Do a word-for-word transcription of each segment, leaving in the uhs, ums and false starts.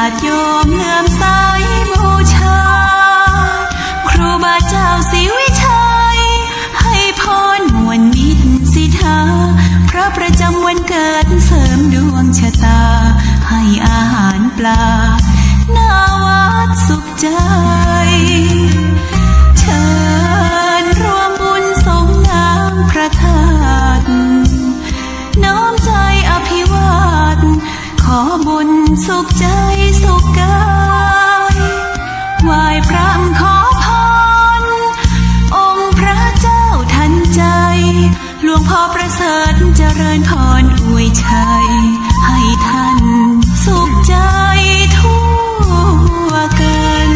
ญาติโยมเลื่อมใสบูชา ครูบาเจ้าศรีวิชัย ให้พรม่วนมิตรสิทธา พระประจำวันเกิดเสริมดวงชะตา ให้อาหารปลา หน้าวัดสุขใจ เชิญร่วมบุญสงน้ำพระธาตุ น้อมใจอภิวาท ขอบุญสุขใจสุขกาย ไหว้พระขอพร องค์พระเจ้าทันใจ หลวงพ่อประเสริฐเจริญพรอวยชัย ให้ท่านสุขใจทั่วกัน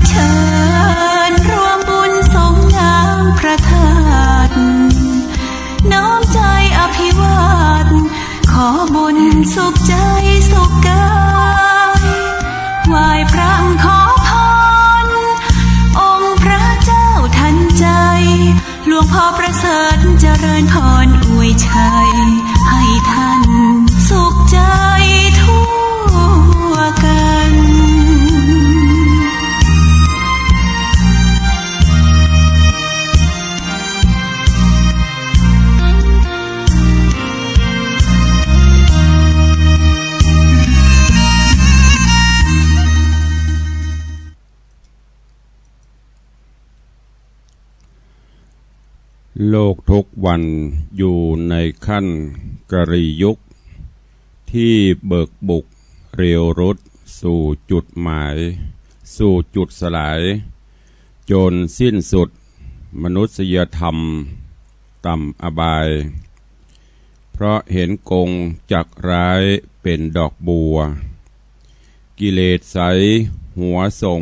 เชิญร่วมบุญสงน้ำพระธาตุ น้อมใจอภิวาท ขอบุญสุขใจสุขกาย ไหว้พระขอพร องค์พระเจ้าทันใจ หลวงพ่อประเสริฐเจริญพรอวยชัย ให้ท่านสุขใจทั่วกัน โลกทุกวันอยู่ในขั้นกลียุค ที่เบิกบุกเร็วรุดสู่จุดหมาย สู่จุดสลาย จนสิ้นสุดมนุษยธรรมต่ำอบาย เพราะเห็นกงจักรร้ายเป็นดอกบัว กิเลสใสหัวส่ง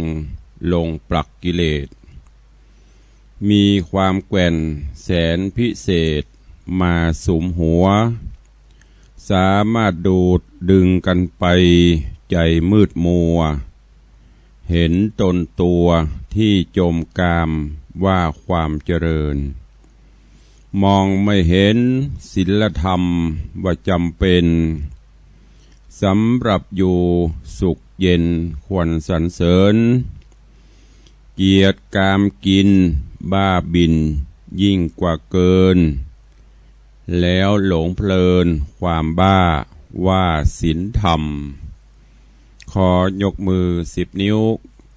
ลงปลักกิเลส มีความแกว่นแสนพิเศษมาสุมหัว สามารถดูดดึงกันไปใจมืดมัว เห็นตนตัวที่จมกามว่าความเจริญ มองไม่เห็นศีลธรรมว่าจำเป็น สำหรับอยู่สุขเย็นควรสรรเสริญ เกียรติกามกินบ้าบิ่นยิ่งกว่าเกิน แล้วหลงเพลินความบ้าว่าศีลธรรม ขอยกมือสิบนิ้ว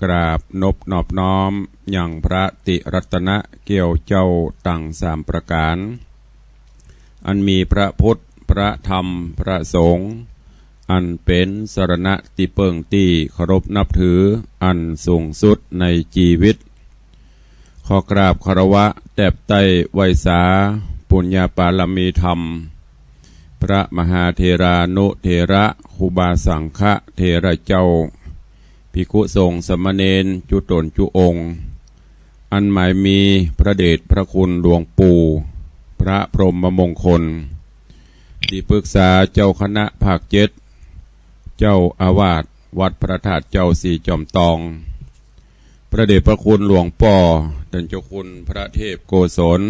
กราบนบนอบน้อมยังพระติรัตนะแก้วเจ้าตังสามประก๋าน อันมีพระพุทธ พระธรรม พระสงฆ์ อันเป๋นสรณะตี้เปิ้งตี้เคารพนับถืออันสูงสุดในจีวิต ขอกราบคารวะแตบไต้ไหว้สาปุญญาปารมีธรรม พระมหาเถรานุเถระ ครูบาสังฆะเถระเจ้า ภิกขุสงฆ์สามเณรจุ๊ต๋นจุ๊องค์ อันหมายมีพระเดชพระคุณหลวงปู่ พระพรหมมงคล ตี้ปรึกษาเจ้าคณะภาคเจ็ด เจ้าอาวาสวัดพระธาตุเจ้าสี่จอมตอง พระเดชพระคุณหลวงป้อต้านเจ้าคุณพระเทพโกศล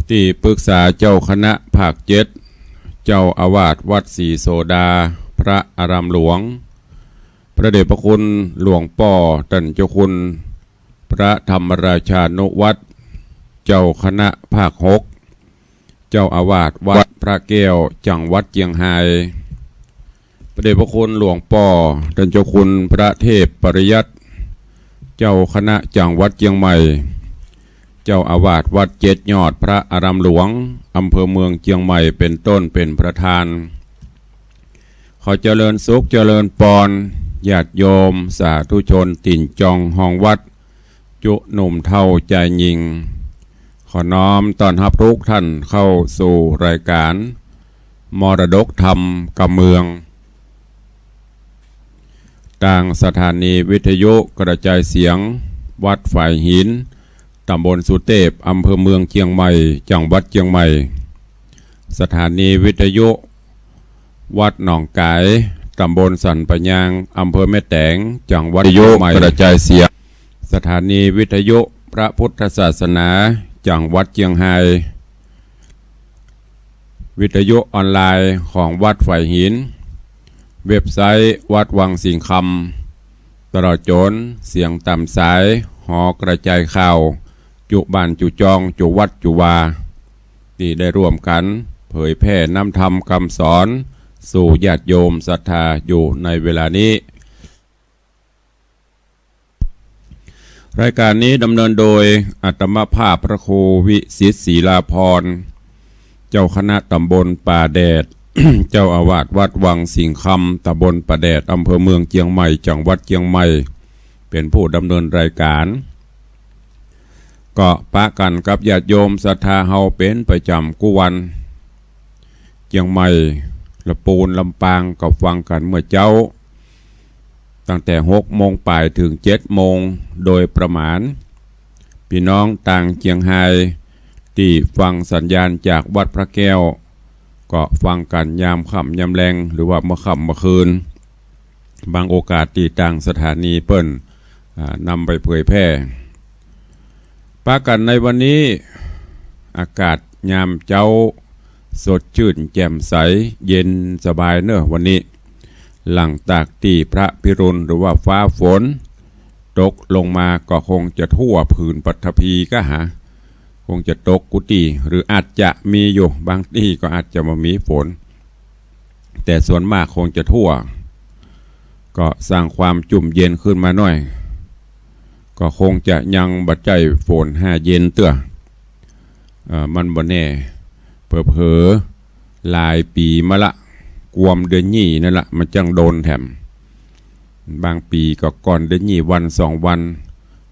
ตี้ปรึกษาเจ้าคณะภาคเจ็ด เจ้าอาวาสวัดศรีโสดา พระอารามหลวง พระเดชพระคุณหลวงป้อต้านเจ้าคุณพระธรรมราชานุวัฒน์ เจ้าคณะภาคหก เจ้าอาวาสวัดพระแก้ว จังหวัดเจียงฮาย พระเดชพระคุณหลวงป้อต้านเจ้าคุณพระเทพปริยัติ เจ้าคณะจังหวัดเจียงใหม่ เจ้าอาวาสวัดเจ็ดยอดพระอารามหลวง อำเภอเมืองเจียงใหม่เป๋นต้นเป๋นประธาน ขอเจริญสุขเจริญปอน ญาติโยมสาธุชนตี๋นจองฮองวัด จุ๊หนุ่มเฒ่าจายญิง ขอน้อมต้อนฮับทุกท่านเข้าสู่รายการมรดกธรรมกำเมือง ตางสถานีวิทยุกระจายเสียงวัดฝายหิน ต๋ำบลสุเตพ อำเภอเมืองเจียงใหม่ จังหวัดเจียงใหม่ สถานีวิทยุวัดหนองก๋าย ต๋ำบลสันป่ายาง อำเภอแม่แตง จังหวัดเจียงใหม่ กระจายเสียง สถานีวิทยุพระพุทธศาสนา จังหวัดเจียงฮาย วิทยุออนไลน์ของวัดฝายหิน เว็บไซต์วัดวังสิงห์คำ ตลอดจ๋นเสียงต๋ามสาย หอกระจายข่าว จุบ้านจุจอง จุวัดจุวา ตี้ได้ร่วมกั๋นเผยแผ่น้ำธรรมกำสอน สู่ญาติโยมศรัทธาอยู่ในเวลานี้ รายการนี้ดำเนินโดยอาตมาภาพพระครูวิสิทธิ์ศรีลาภรณ์ เจ้าคณะต๋ำบลป่าแดด เจ้าอาวาสวัดวังสิงห์คำ ต๋ำบลป่าแดด อำเภอเมืองเจียงใหม่ จังหวัดเจียงใหม่ เป๋นผู้ดำเนินรายการ ก็ปะกั๋นกับญาติโยมศรัทธาเฮาเป๋นประจ๋ำกู้วัน เจียงใหม่ ละปูน ลำปาง ก็ฟังกั๋นเมื่อเจ๊า ตั้งแต่หกโมงป๋ายเถิงเจ็ดโมงโดยประมาณ ปี้น้องตางเจียงฮายตี้ฟังสัญญาณจากวัดพระแก้ว ก็ฟังกั๋นยามค่ำยามแลง หรือว่าเมื่อค่ำเมื่อคืน บางโอกาสตี้ตางสถานีเปิ้น อ่า นำไปเผยแผ่ ปะกั๋นในวันนี้ อากาศยามเจ๊าสดจื้นแจ่มใส เย็นสบายเน่อวันนี้ หลังจากตี้พระพิรุณหรือว่าฟ้าฝนตกลงมาก็คงจะทั่วผืนปฐพีกะหา คงจะตกกู้ตี้ หรืออาจจะมีอยู่ บางตี้ก็อาจจะบ่มีฝน แต่ส่วนมากคงจะทั่ว ก็สร้างความจุ่มเย็นขึ้นมาหน้อย ก็คงจะยังบ่ใจ้ฝนหาเย็นเตื้อ เอ่อ มันบ่แน่ เผลอๆ หลายปี๋มาละ กวมเดือนยี่นั่นละ มันจั้งโดนแถม บางปี๋ก็ก่อนเดือนยี่วันสองวัน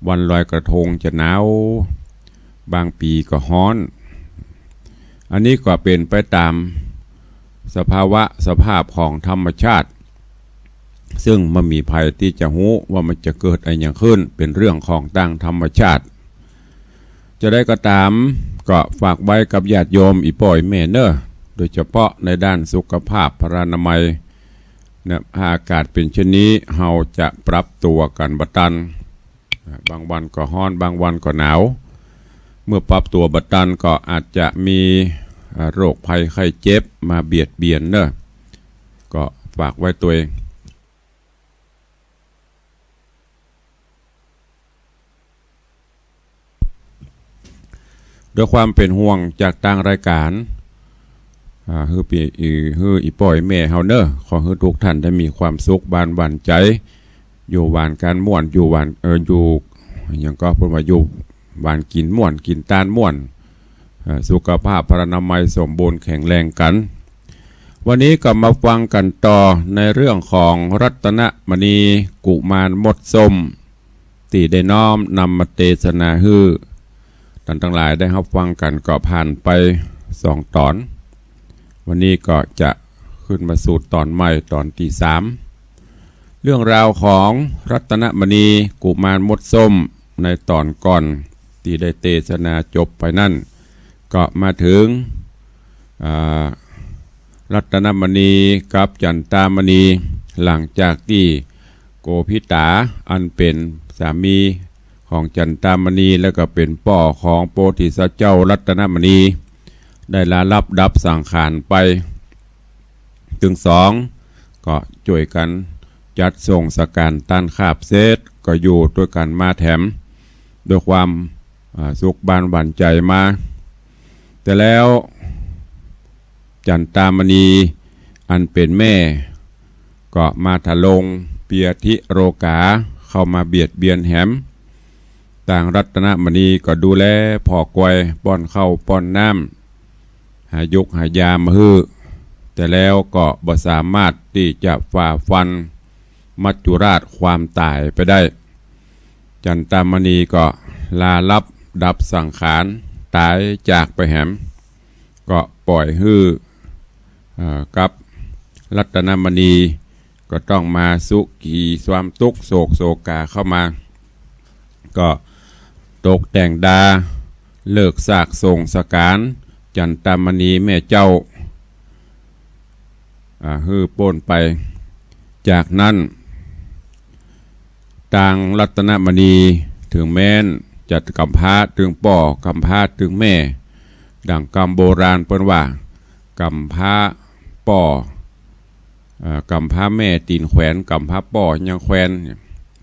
วันลอยกระทงจะหนาว บางปี๋ก็ฮ้อน อันนี้ก็เป๋นไปต๋ามสภาวะสภาพของธรรมชาติ ซึ่งบ่มีใผตี้จะฮู้ว่ามันจะเกิดอะหยังขึ้น เป๋นเรื่องของตางธรรมชาติ จะใดก็ต๋าม ก็ฝากไว้กับญาติโยมอี่ป้ออี่แม่เน่อ โดยเฉพาะในด้านสุขภาพพลานามัยนะ ถ้าอากาศเป๋นเช่นนี้ เฮาจะปรับตั๋วกั๋นบ่ตัน อ่า บางวันก็ฮ้อน บางวันก็หนาว เมื่อปรับตั๋วบ่ตันก็อาจจะมี อ่า โรคภัยไข้เจ็บมาเบียดเบียนเน่อ ก็ฝากไว้ตวย ด้วยความเป๋นห่วงจากตางรายการ อ่า หื้อปี้ อือ หื้ออี่ป้ออี่แม่เฮาเน่อ ขอหื้อทุกท่านได้มีความสุขบ้านหวานใจ๋ อยู่หวานกั๋นม่วน อยู่หวาน เอ่อ อยู่ หยังก็เปิ้นว่าอยู่หวานกิ๋นม่วน กิ๋นตานม่วน เอ่อ สุขภาพพลานามัยสมบูรณ์แข็งแรงกั๋น วันนี้ก็มาฟังกั๋นต่อในเรื่องของรัตนมณีกุมารมดส้ม ตี้ได้น้อมนำมาเตสนาหื้อ ต้านตังหลายได้ฮับฟังกั๋นก็ผ่านไปสองต๋อน วันนี้ก็จะขึ้นมาสู่ต๋อนใหม่ต๋อนตี้สาม เรื่องราวของรัตนมณีกุมารมดส้มในต๋อนก่อนตี้ได้เตสนาจบไปนั้น ก็มาเถิง อ่า รัตนมณีกับจันตามณี หลังจากตี้โกภิตาอันเป๋นสามีของจันตามณี แล้วก็เป๋นป้อของโพธิสัตว์เจ้ารัตนมณี ได้ลาลับดับสังขารไป ตึงสองก็จ้วยกั๋นจัดส่งสังฆารต้านคาบเสร็จ ก็อยู่ตวยกั๋นมาแถม ด้วยความ อ่า สุขบ้านหวานใจ๋มา แต่แล้วจันตามณีอันเป๋นแม่ ก็มาทะลงเปียธิโรก๋า เข้ามาเบียดเบียนแหม ตางรัตนมณีก็ดูแลผ่อควย ป้อนข้าวป้อนน้ำ หายุกหายามาหื้อ แต่แล้วก็บ่สามารถตี้จะฝ่าฟันมัจจุราชความต๋ายไปได้ จันตามณีก็ลาลับดับสังขารต๋ายจากไปแหม ก็ป่อยหื้อ เอ่อ กับรัตนมณี ก็ต้องมาสุขีความตุ๊กข์โศกโศกาเข้ามา ก็ตกแต่งดา เลิกซากส่งสการ จันตามณีแม่เจ้า อ่า หื้อป๊นไป จากนั้น ตางรัตนมณี เถิงแม้นจะก๋ำพร้าตึงป้อ ก๋ำพร้าตึงแม่ ดั่งกำโบราณเปิ้นว่า ก๋ำพร้าป้อ เอ่อ ก๋ำพร้าแม่ตี๋นแขวน ก๋ำพร้าป้อยังแควน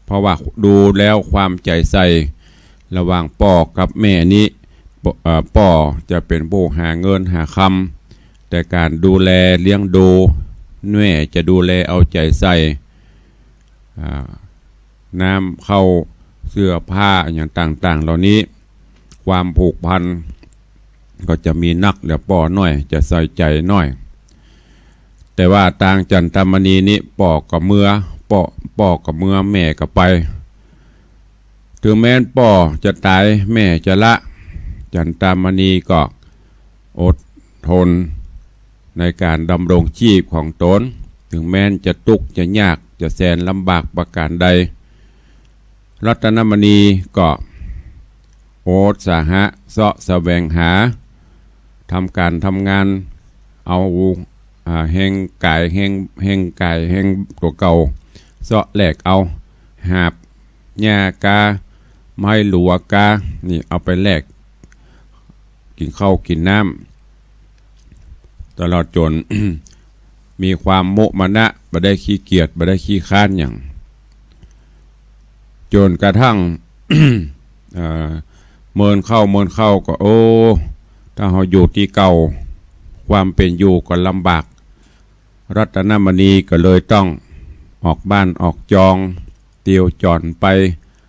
เพราะว่าดูแล้วความใจ๋ใส่ระหว่างป้อกับแม่นี้ ป้อ เอ่อ ป้อจะเป๋นผู้หาเงินหาคำ แต่ก๋านดูแลเลี้ยงดู แม่จะดูแลเอาใจ๋ใส่ อ่า น้ำข้าว เสื้อผ้าอย่างต่างๆ เหล่านี้ ความผูกพันก็จะมีนัก แต่ป้อน้อยจะใส่ใจ๋น้อย แต่ว่าตางจันตามณีนี้ ป้อก็เมือ ป้อ ป้อก็เมือ แม่ก็ไป เถิงแม้นป้อจะต๋าย แม่จะละ จันตามณีก็อดทนในก๋านดำรงจีพของตน เถิงแม้นจะตุ๊กข์จะยาก จะแสนลำบากประก๋านใด รัตนมณีก็อุตสาหะเซาะแสวงหา ทำก๋านทำงาน เอา อ่า แฮงก๋าย แฮง แฮงก๋าย แฮงตั๋วเก่า เซาะแลกเอา หาบหญ้ากา ไม้หลัวกา นี่เอาไปแลก กิ๋นข้าวกิ๋นน้ำ ตลอดจ๋น มีความมุมานะ บ่ได้ขี้เกียจ บ่ได้ขี้คร้านหยัง จ๋นกระทั่ง เอ่อ เมินเข้า เมินเข้าก็ โอ้ ถ้าเฮาอยู่ตี้เก่า ความเป๋นอยู่ก็ลำบาก รัตนมณีก็เลยต้องออกบ้านออกจอง เตียวจ๋อนไป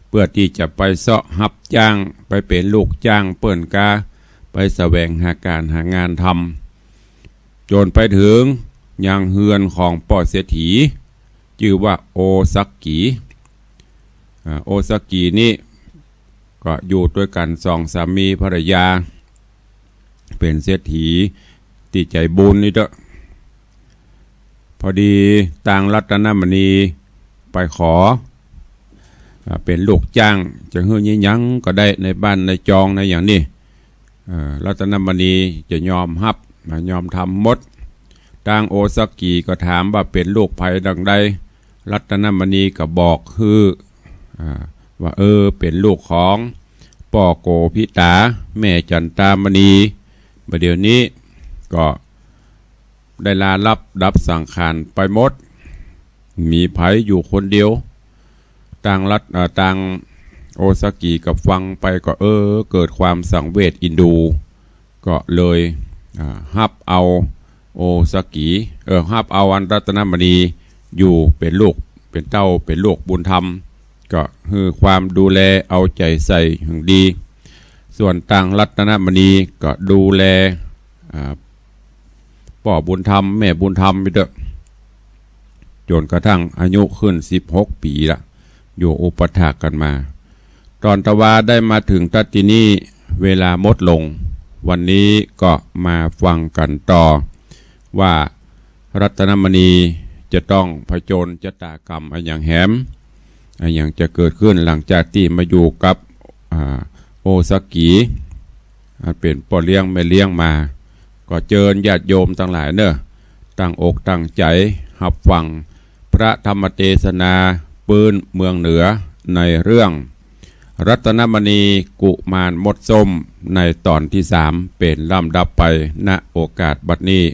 เปื้อตี้จะไปเซาะฮับจ้าง ไปเป๋นลูกจ้างเปิ้นกา ไปแสวงหาก๋านหางานทำ จ๋นไปเถิงยังเฮือนของป้อเศรษฐี จื้อว่าโอสักขี อ่า โอสักขีนี้ก็อยู่ตวยกั๋นสองสามีภรรยา เป๋นเศรษฐีตี้ใจ๋บุญนี่เต๊อะ พอดีตางรัตนมณีไปขอ อ่า เป๋นลูกจ้าง จะหื้อหยังก็ได้ในบ้านในจองในอย่างนี้ เอ่อ รัตนมณีจะยอมฮับ นะ ยอมทำหมด ตางโอสักขีก็ถามว่าเป๋นลูกใผดังใด รัตนมณีก็บอกหื้อ อ่า ว่า เออ เป๋นลูกของป้อโกภิตา แม่จันตามณี บ่าเดี่ยวนี้ก็ได้ลาลับดับสังขารไปหมด มีใผอยู่คนเดียว ตางรัต เอ่อ ตางโอสักขีก็ฟังไปก็ เออ เกิดความสังเวชอินดู ก็เลย อ่า ฮับเอาโอสักขี เออ ฮับเอาอันรัตนมณีอยู่เป๋นลูก เป๋นเต้า เป๋นลูกบุญธรรม ก็หื้อความดูแลเอาใจ๋ใส่อย่างดี ส่วนตางรัตนมณีก็ดูแล อ่า ป้อบุญธรรม แม่บุญธรรมไปเต๊อะ จ๋นกระทั่งอายุขึ้นสิบหกปี๋ละ อยู่อุปัฏฐากกั๋นมา ตอนตะวาได้มาเถิงตั๊ดตี้นี่ เวลาหมดลง วันนี้ก็มาฟังกั๋นต่อ ว่ารัตนมณีจะต้องผจญชะตากรรมอะหยังแหม อะหยังจะเกิดขึ้นหลังจากตี้มาอยู่กับ อ่า โอสักขี อันเป๋นป้อเลี้ยงแม่เลี้ยงมา ก็เจิญญาติโยมตังหลายเน่อ ตั้งอกตั้งใจ๋ฮับฟังพระธรรมเตสนาปื๊นเมืองเหนือในเรื่อง รัตนมณีกุมารมดส้ม ในต๋อนตี้สาม เป๋นลำดับไป ณ โอกาสบัดนี้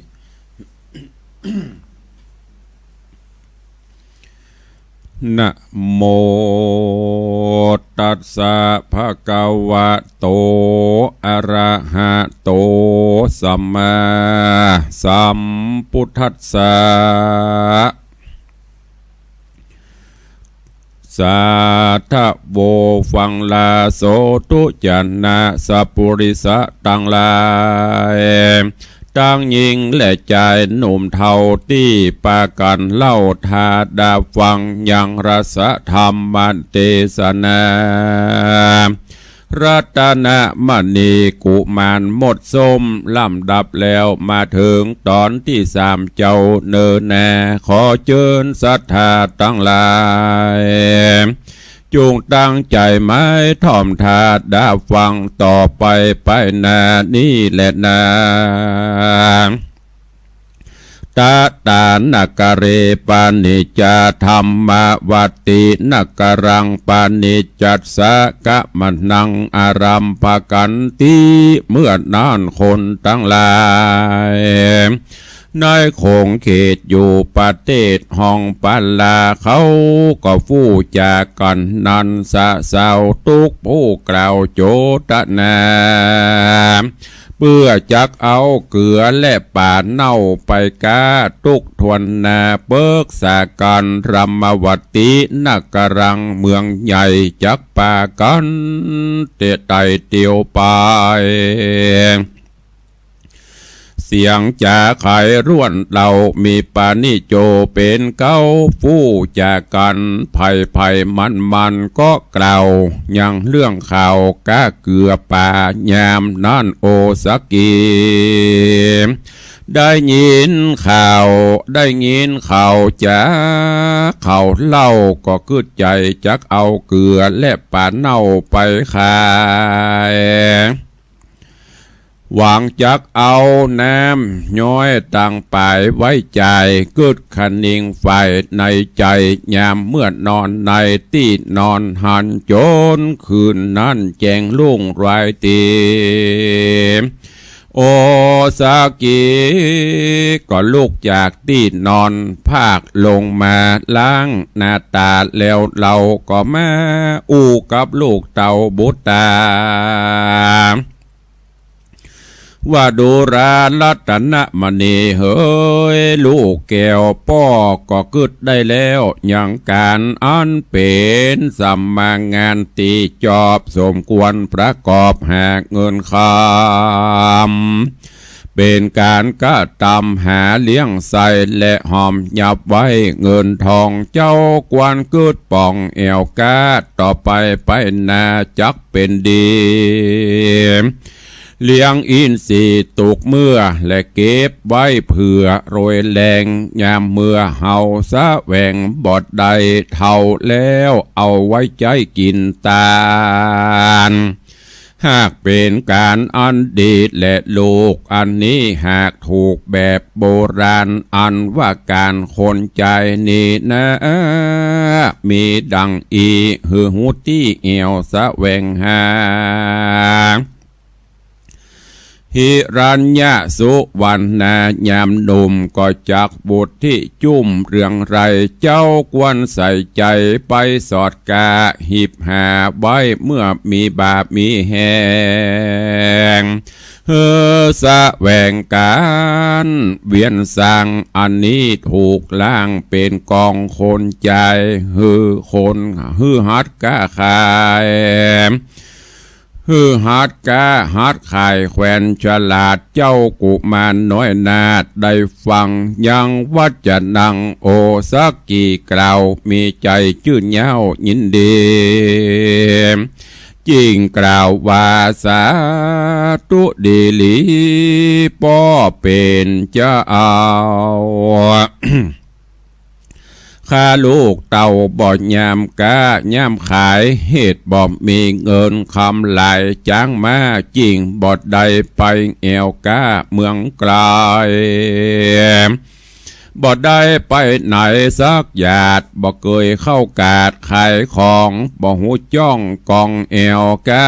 นะโมตัสสะ ภะคะวะโต อะระหะโต สัมมาสัมพุทธัสสะ สาธะโว ฟังลาโสธุ จะนะสัปปุริสะตังหลาย ตังญิงและจายหนุ่มเฒ่าตี้ปากั๋นเล่าถาดาฟังยังรสธรรมเตสนา เ รัตนมณีกุมารหมดส้มลำดับแล้ว มาเถิงต๋อนตี้สามเจ้าเน่อนา ขอเจิญศรัทธาตังหลาย จุ่งตั้งใจ๋หมายถ่อมถ้าดาฟังต่อไปไปหน้านี้แลนา ตะตานกะเร ปาณิจจาธัมมวัตตินกะรัง ปาณิจจัสสะกะมะนัง อารัมภกันติ เมื่อนั้นคนตังหลาย ในขงเขตอยู่ประเทศฮ่องปาลา เขาก็ฟู้จากั๋นนั้นสะเซา ตุ๊กผู้กล่าวโจตนา เปื้อจักเอาเกือและป๋าเน่าไปก๊า ตุ๊กถ้วนหน้าเปิ๊กษากั๋น รัมมวัตตินกะรัง เมืองใหญ่จักปากั๋น เตะไต่เตียวไป เสียงจ๋าไขร่วนเล่า มีปาณิโจเป๋นเก๊า ฟู้จากั๋น ใผๆ มันๆ ก็กล่าว ยังเรื่องข่าวก๊าเกือป๋ายามนั้น โอสะกี ได้ยินข่าว ได้ยินข่าวจ๋า ข่าวเล่าก็กึ๊ดใจ๋ จักเอาเกือและป๋าเน่าไปขาย หวังจักเอาน้ำย้อยตังป๋ายไว้จ่าย กึ๊ดคะนิงใฝ่ในใจ๋ ยามเมื่อนอนในตี้นอนหัน จ๋นคืนนั้นแจ้งรุ่งรายตี๋ โอสะกีก็ลุกจากตี้นอน พากลงมาล้างหน้าต๋า แล้วเฮาก็มาอู้กับลูกเต้าบุตรา ว่าดูรารัตนมณีเหย ลูกแก้วป้อก็กึ๊ดได้แล้ว ยังก๋านอันเป๋นสัมมางานตี้จอบ สมควรประกอบหาเงินคำ เป๋นก๋านกระตำหาเลี้ยงใส้ และหอมยับไว้เงินทอง เจ้าควรกึ๊ดป่องแอ่วก๊า ต่อไปไปหน้าจักเป๋นดี เลี้ยงอินทรีย์ตุกเมื่อ และเก็บไว้เผื่อโรยแรง ยามเมื่อเฮาแสวงบ่ได้เฒ่าแล้ว เอาไว้ใจ๊กิ๋นตาน หากเป๋นก๋านอันดีแล ลูกอันนี้หากถูกแบบโบราณ อันว่าก๋านคนใจ๋นี้นา มีดังอี้ หื้อฮู้ตี้แอ่วแสวงหา หิรัญญสุวรรณา ยามหนุ่มก็จักบุตรตี้จุ่มเรื่องไร เจ้าควรใส่ใจ๋ไปสอดกา หีบหาไว้เมื่อมีบ่ามีแฮง หื้อแสวงก๋านเวียนซ่าง อันนี้ถูกล้างเป๋นกองคนใจ๋ หื้อคน หื้อหัดก๊าขาย หื้อหัดก๊าหัดขายแควนฉลาด เจ้ากุมารน้อยนาฏได้ฟังยังวัจจะนัง โอสะกีกล่าว มีใจ๋จื้นเย้ายินดี จิ่งกล่าวว่า สาธุดีหลี ป้อเป๋นเจ้า ข้าลูกเต้าบ่ยามก๊าย่ามขาย เหตุบ่มีเงินคำหลาย จ๊างม้าจิ่งบ่ได้ไปแอ่วก๊าเมืองไก๋ บ่ได้ไปไหนสักหยาด บ่เกยเข้ากาดขายของ บ่ฮู้จ้องกองแอ่วก๊า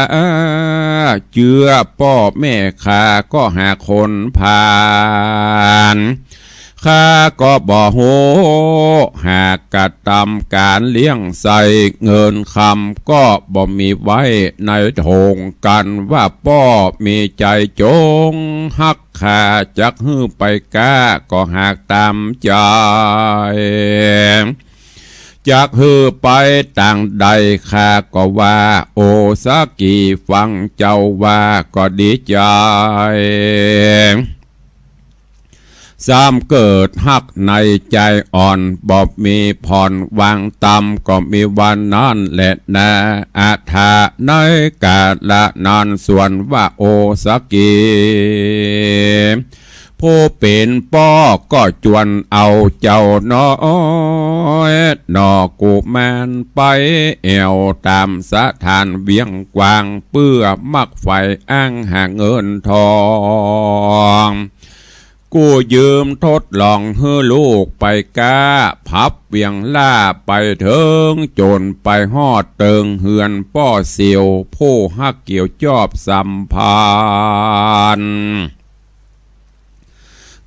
เจื้อป้อแม่ข้าก็หาคนผ่าน ข้าก็บ่ฮู้ หากกระตำก๋านเลี้ยงใส้ เงินคำก็บ่มีไว้ในโถง กันว่าป้อมีใจ๋จ๋งฮักข้า จักหื้อไปก๊าก็หากต๋ามใจ๋ จักหื้อไปตางใด ข้าก็ว่า โอสะกีฟังเจ้าว่าก็ดีใจ๋ ส ซ้ำเกิดฮักในใจ๋อ่อน บ่มีผ่อนวางตำ ก็มีวันนั้นแหละนา อัฏฐะ ในกาละนั้น ส่วนว่าโอสะกี ผู้เป๋นป้อก็จวนเอาเจ้าน้อย หน่อกุมารไปแอ่วต๋ามสถานเวียงกว้าง เปื้อมักใฝ่อ้างหาเงินทอง กู้ยืมทดลองหื้อลูกไปก๊า พับเวียงล่าไปเถิง จ๋นไปฮอดเติงเฮือนป้อเสี่ยว ผู้ฮักเกี่ยวจอบสัมพันธ์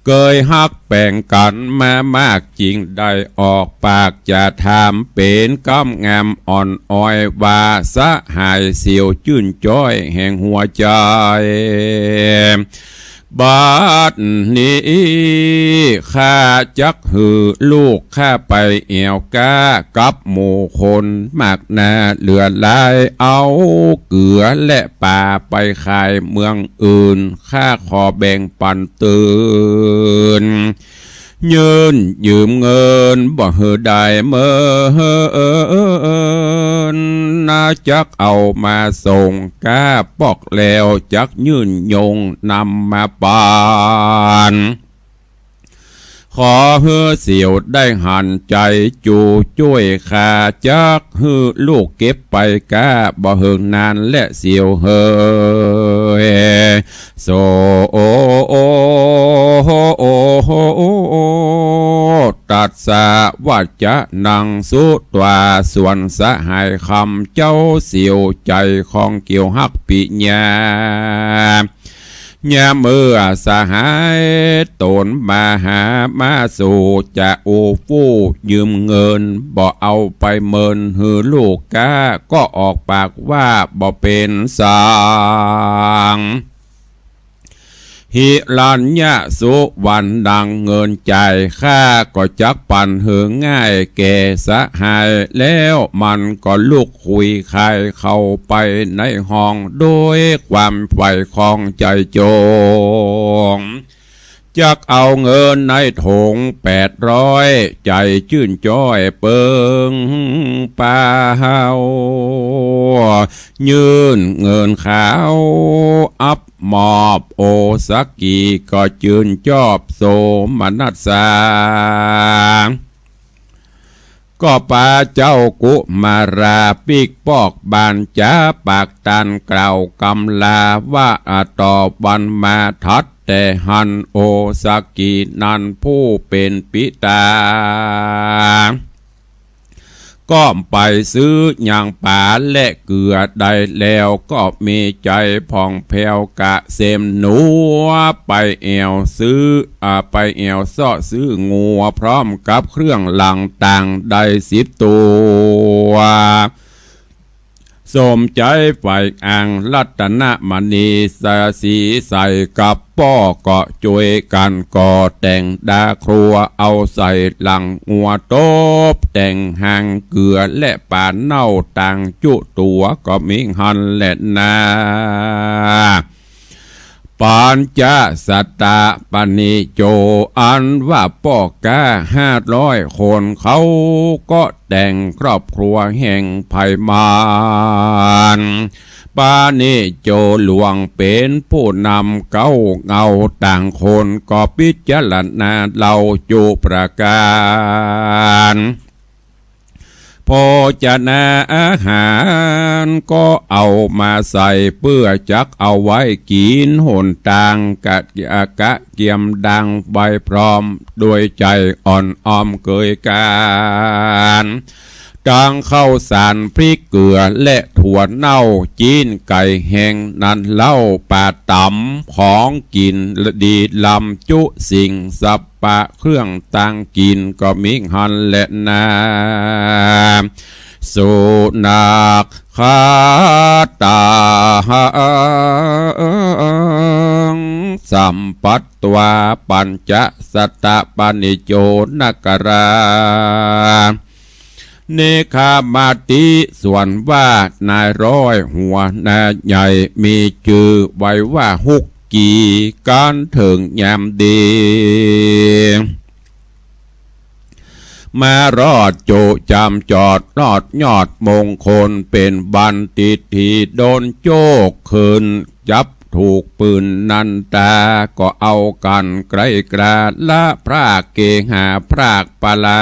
เกยฮักแป๋งกั๋นมามาก จึงได้ออกปากจะถาม เป๋นกำงามอ่อนอ้อยว่า สหายเสี่ยวจื้นจ้อยแห่งหัวใจ๋ บัดนี้ข้าจักหื้อลูกข้าไปแอ่วก๊ากับหมู่คนมากหน้าเหลือหลาย เอาเกือและป๋าไปขายเมืองอื่น ข้าขอแบ่งปันตื่น ยื่นยืมเงินบ่หื้อได้เมิน นาจักเอามาส่งก๊าปอกแล้ว จักยื่นยงนำมาปัน ขอหื้อเสี่ยวได้หันใจ๋ จูจ้วยข้าจักหื้อลูกเก็บไปก๊า บ่เหิงนานแลเสี่ยวเหย โส ตัสสะ วัจจะนัง สุตวา ส่วนสหายคำเจ้าเสี่ยวใจ๋ของเกี่ยวฮักปิญญา ยามเมื่อสหายต๋นมาหามาสู่จะอู้ฟู่ยืมเงิน บ่เอาไปเมินหื้อลูกก๊า ก็ออกปากว่าบ่เป๋นสัง หิรัญญะสุวรรณดังเงินจ่ายข้า ก็จักปันหื้อง่ายแก่สหาย แล้วมันก็ลุกคุยคายเข้าไปในห้อง โดยความใฝ่ของใจ๋จง จักเอาเงินในถงแปดร้อย ใจ๋จื้นจ้อยเปิงเปล่า ยื่นเงินขาวอับมอบโอสะกี ก็จื้นจอบโสมนัสสา ก็ปาเจ้ากุมาราปิ๊กปอกบานจ๋าปากตันกล่าวกำลาว่า ต่อวันมาถัดแต่หั้นโอสะกีนั้นผู้เป๋นปิต๋า ก็ไปซื้อหยางป๋าและเกือได้แล้ว ก็มีใจ๋ผ่องแผ้วกะเสมหนัว ไปแอ่วซื้อ อ่า ไปแอ่วเซาะซื้องัวพร้อมกับเครื่องหลังต่างได้สิบตั๋ว สมใจ๋ใฝ่อ้างรัตนมณีสะสีใส่กับป้อ ก็จ้วยกั๋นก่อแต่งดาครัว เอาใส่หลังงัวตบแต่งหางเกือและป๋าเน่าต่างจุตั๋ว ก็มีหั้นแลนา ปัญจสัตตปณิโจ อันว่าป้อก๊าห้าร้อยคนเขาก็แต่งครอบครัวแห่งไพมาน ปณิโจหลวงเป๋นผู้นำเก๊าเงาต่างคน ก็พิจารณาเล่าจุประก๋าน โภชนาอาหารก็เอามาใส่เปื้อจักเอาไว้กิ๋นหนตางกะ กะเกียมดังไว้พร้อม โดยใจ๋อ่อนอ้อมเกยก๋าน ตังข้าวสารพริกเกือและถั่วเน่า จิ๊นไก่แห้งนั้นเล่า ป๋าต๋ำของกิ๋นดีล้ำจุสิ่งสัพ ปะเครื่องตางกิ๋นก็มีหั้นแลนา สุนักขาตาหัง สัมปัตตวาปัญจสัตตปณิโจนกรา เนคามาติ ส่วนว่านายร้อยหัวหน้าใหญ่มีจื่อไว้ว่าฮุก กี กั๋นเถิงยามดี มารอดจุ๋จำจอด รอดยอดมงคล เป๋นบัณฑิตตี้ดนโจคขึ้น จับถูกปืนนันตา ก็เอากั๋นไกล่กรา ละพรากเกหา พรากปรา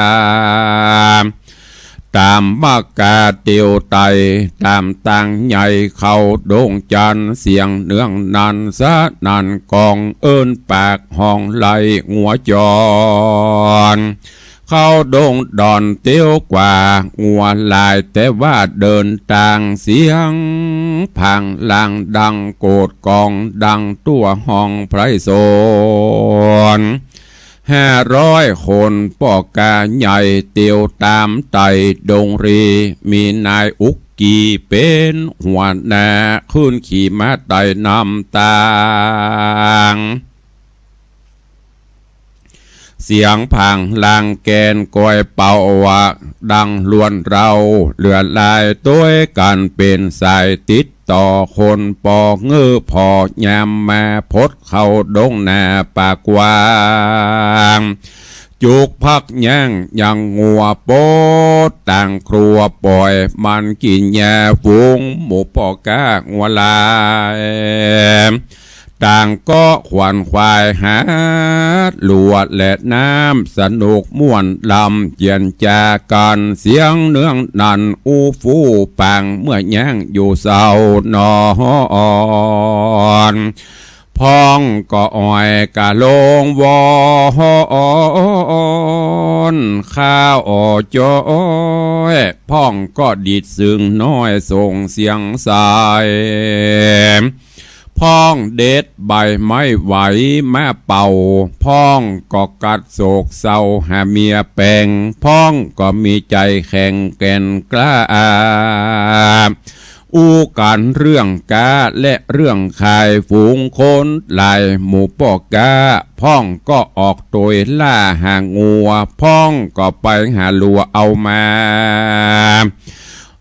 ต๋ามมักกาเตียวไต ต๋ามตางใหญ่เข้าดงจันทน์ เสียงเนืองนันสนั่นก้อง เอิ้นปากฮ้องไล่งัวจร เข้าดงดอนเตียวกว่า งัวหลายแต่ว่าเดินตาง เสียงผางลางดังโกดก้อง ดังตั๋วฮ้องไพร่สน ห้าร้อยคน ป้อก๋าใหญ่เตียวต๋ามไต่ดงรี มีนายอุกกีเป๋นหัวหน้า ขึ้นขี่ม้าไต่นำตาง เสียงผางลางแกนกอยเป่าว่า ดังลวนเร้า เหลือหลายตวยกั๋นเป๋นสายติด ต่อคนปอเงอผ่อยามมา พดเข้าดงหน้าป่ากว้าง จุกพักยั้งยังงัวปด ตางครัวป่อยมันกิ๋นหญ้า ฝูงหมู่ป้อก๊างัวหลาย ต่างก็ขวัญขวายหาดลัวและน้ำ สนุกม่วนลำเจียนจากั๋น เสียงเนืองนันอู้ฟู่ปาง เมื่อย่างอยู่เซานอน พ่องก็อ้อยกะลงวอน ข้าอ้อจ้อย พ่องก็ดีดซึ่งน้อยส่งเสียงใส พ่องเด็ดใบไม้ไหวมาเป่า พ่องก็กัดโศกเศร้าหาเมียแป๋ง พ่องก็มีใจ๋แข็งแก่นกล้า อู้กั๋นเรื่องก๊าและเรื่องขาย ฝูงคนหลายหมู่ป้อก๊า พ่องก็ออกตวยล่าหางัว พ่องก็ไปหาลัวเอามา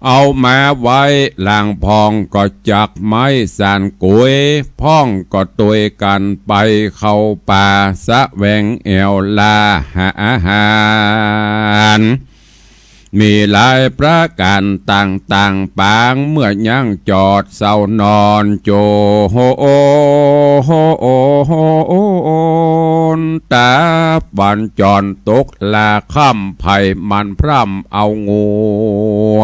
เอามาไว้หลังพ่องก็จักไม้สานก๋วย พ่องก็ตวยกั๋นไปเข้าป่า แสวงแอ่วล่าหาอาหาร มีหลายประก๋านต่างๆ ปาง เมื่อย่างจอดเซานอน โจโห ตาวันจรตกลาค่ำ ใผมันพร่ำเอางัว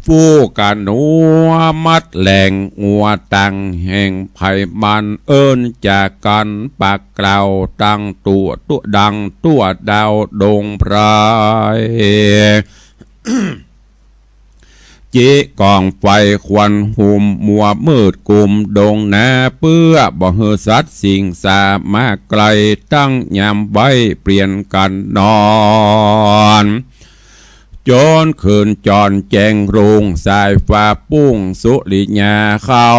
ฟูกะหนัวมัดแหล่ง งัวตังแห่งใผมันเอิ้นจากั๋นปากกล่าว ตังตั๋วตั๋วดังตั๋วดาวดงไพร จิกองไฟควันหุมมัวมืดกุมดงนา เปื้อบ่หื้อสัตว์สิ่งสามาใกล้ ตั้งยามไว้เปลี่ยนกั๋นนอน จนคืนจรแจ้งรุ่ง สายฟ้าปุ้งสุริยาเข้า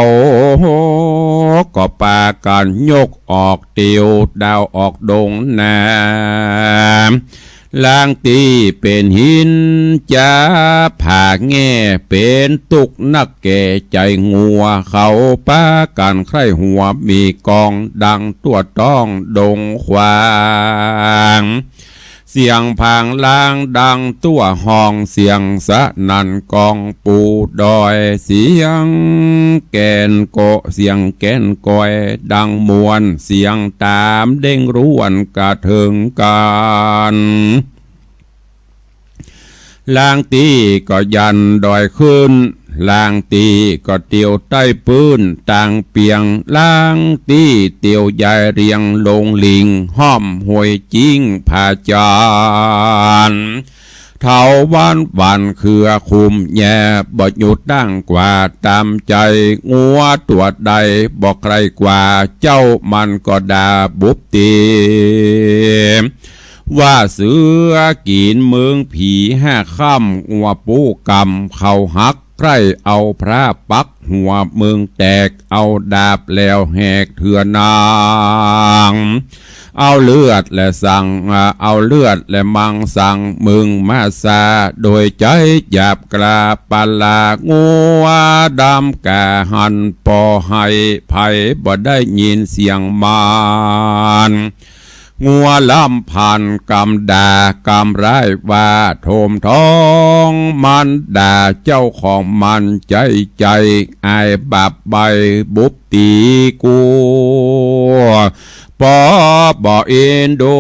ก็ปากั๋นยกออกเตียวดาวออกดงนา ลางตี้เป๋นหินจ๋าผาแง่ เป๋นตุ๊กข์นักแก่ใจ๋งัว เขาปากั๋นใคร่หัวมีกอง ดังตั๋วต้องดงขวาง เสียงผางลางดังตั๋วฮ้อง เสียงสนั่นก้องปูดอย เสียงแกนโกะ เสียงแกนกอย ดังม่วน เสียงต๋ามเด้งร่วนกระเทิงกั๋น ลางตี้ก็ยันดอยขึ้น ลางตี้ก็เตียวใต้ปื้นตางเปียง ลางตี้เตียวยายเรียงลงหลิง ห้อมห้วยจิงผาจันทน์ เถาวัลย์หว่านเครือคุมแย่ บ่หยุดตั้งกว่าต๋ามใจ๋ งัวตั๋วใดบ่ใคร่กว่า เจ้ามันก็ด่าบุบตี๋ ว่าเสือกิ๋นเมืองผีห้าค่ำ งัวปู๊กำเขาหัก ใคร่เอาพระปักหัวเมืองแตก เอาดาบแหลวแหกเถื่อนนาง เอาเลือดและสัง อ่า เอาเลือดและมังสังมึงมาสา โดยใจ๋หยาบกล้าปะลา งัวดำก่าหัน บ่หื้อใผบ่ได้ยินเสียงมัน งัวลำพันกำด่ากำร้ายว่า โถมท้องมันด่าเจ้าของมัน ใจ๋ใจ๋อายบาปใบ้บุบตี๋กู ปอบ่เอ็นดู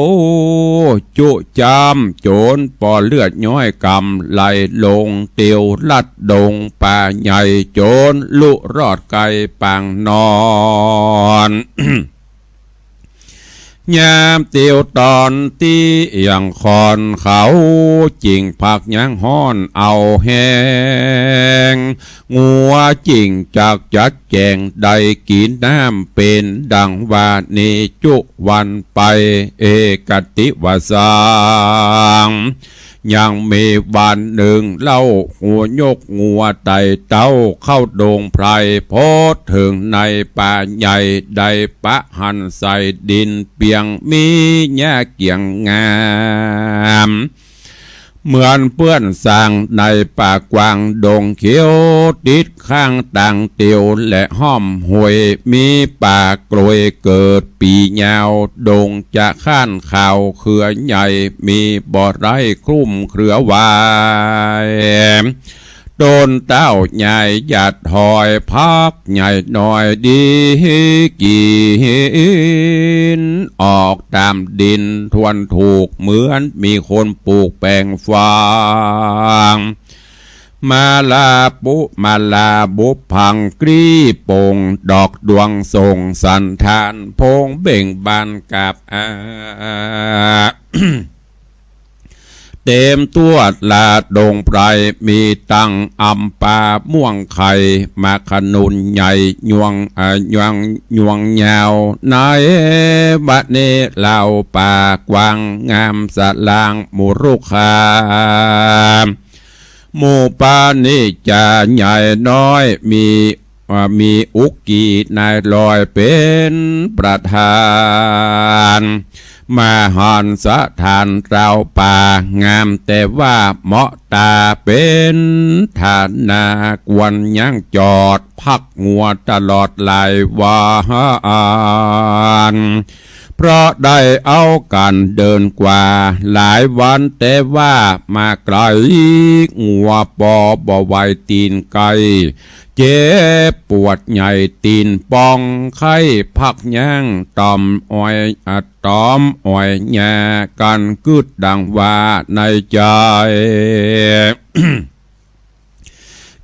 จุจ้ำโจร ปอเลือดย้อยกำไหลลง เตียวลัดดงป่าใหญ่ โจรลุรอดไกลปางนอน ยามเตียวต๋อนตี้เอี่ยงคอน เขาจิ่งผักหยังฮ้อนเอาแฮง งัวจิ่งจักจัดแจ๋ง ได้กิ๋นน้ำเป๋นดังว่านี้ จุวันไป เอกติวสัง ยังมีวันนึ่งเล่า งัวยกงัวไต่เต้า เข้าดงไพร พอเถิงในป่าใหญ่ ได้ปะหั้นใส่ดินเปียง มีหญ้าเกียงงาม เหมือนเปื้อนสาง ในป่ากว้างดงเขียว ติดข้างตางเตียวและห้อมห้วย มีป่ากล้วยเกิดปี๋ยาว ดงจะข้านขาวเครือใหญ่ มีบ่อไร้คลุมเครือวาย ต้นเต้าใหญ่หยัดหอย ผักใหญ่น้อยดีกิ๋น ออกต๋ามดินทวนถูก เหมือนมีคนปลูกแป๋งฟาง มาลาปุ มาลาบุพพังกรี๋โป่ง ดอกดวงส่งสันธาน โพงเบ่งบานกาบอา เต็มทั่วลาดงไพร มีตังอำปาม่วงไข่ หมากขนุนใหญ่ยวง อ่า ยวง ยวงยาว ในวะเน ลาวป่ากว้างงาม สะหลางหมู่รุกขา หมู่ปานิจจาใหญ่น้อย มี อ่า มีอุกกีนายลอยเป๋นประธาน มหันสถานราวป่างาม แต่ว่าเหมาะต๋าเป๋นฐานะ ควรยังจอดพักงัวตลอดหลายวัน เพราะได้เอากั๋นเดินกว่าหลายวัน แต่ว่ามาไก๋ งัวปอบ่ไหวตี๋นไก๋ เจ็บปวดใหญ่ตี๋นป่อง ไข้พักยังต๋อมอ้อย อ่ะ ต๋อมอ้อยหญ้ากั๋นกึ๊ดดังว่าในใจ๋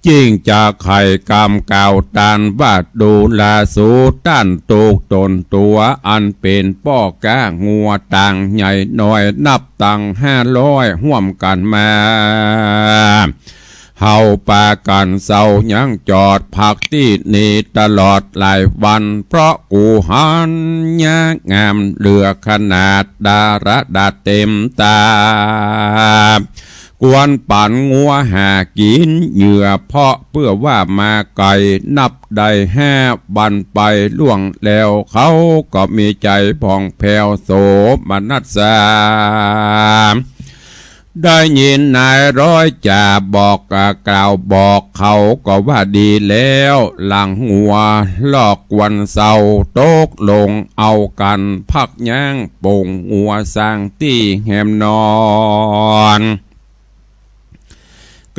จิ่งจะไขกำกล่าวต้านว่า ดูราสูต้านตูกต๋นตั๋ว อันเป๋นป้อก๊างัวต่างใหญ่น้อย นับตังห้าร้อยฮ่วมกั๋นมา เฮาปากั๋นเซายังจอดพักตี้นี่ตลอดหลายวัน เพราะกูหันยะงามเหลือขนาด ดาระดาเต็มต๋า ควรปั๋นงัวหากิ๋นเหยื่อ เพราะเปื้อว่ามาไก๋ นับได้ห้าวันไปล่วงแล้ว เขาก็มีใจ๋ผ่องแผ้วโสมนัสสา ได้ยินนายร้อยจ่าบอก อ่า กล่าวบอก เขาก็ว่าดีแล้ว หลังงัวลอกควรเซา ตกลงเอากั๋นพักยังโป่งงัวสร้างตี้แฮมนอน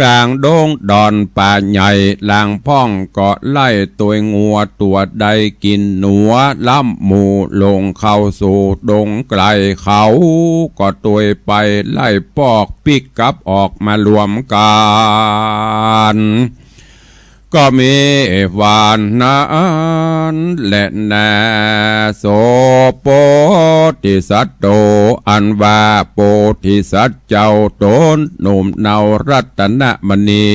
ก๋างดงดอนป่าใหญ่ หลังพ่องก็ไล่ตวยงัวตั๋วได้กิ๋นหนัว ล้ำหมู่ลงเข้าสู่ดงไก๋ เขาก็ตวยไปไล่ปอกปิ๊กกลับออกมารวมกั๋น ก็มีว่านั้นแหละนา โส โพธิสัตโต อันว่าโพธิสัตว์เจ้าต๋นหนุ่มเนารัตนมณี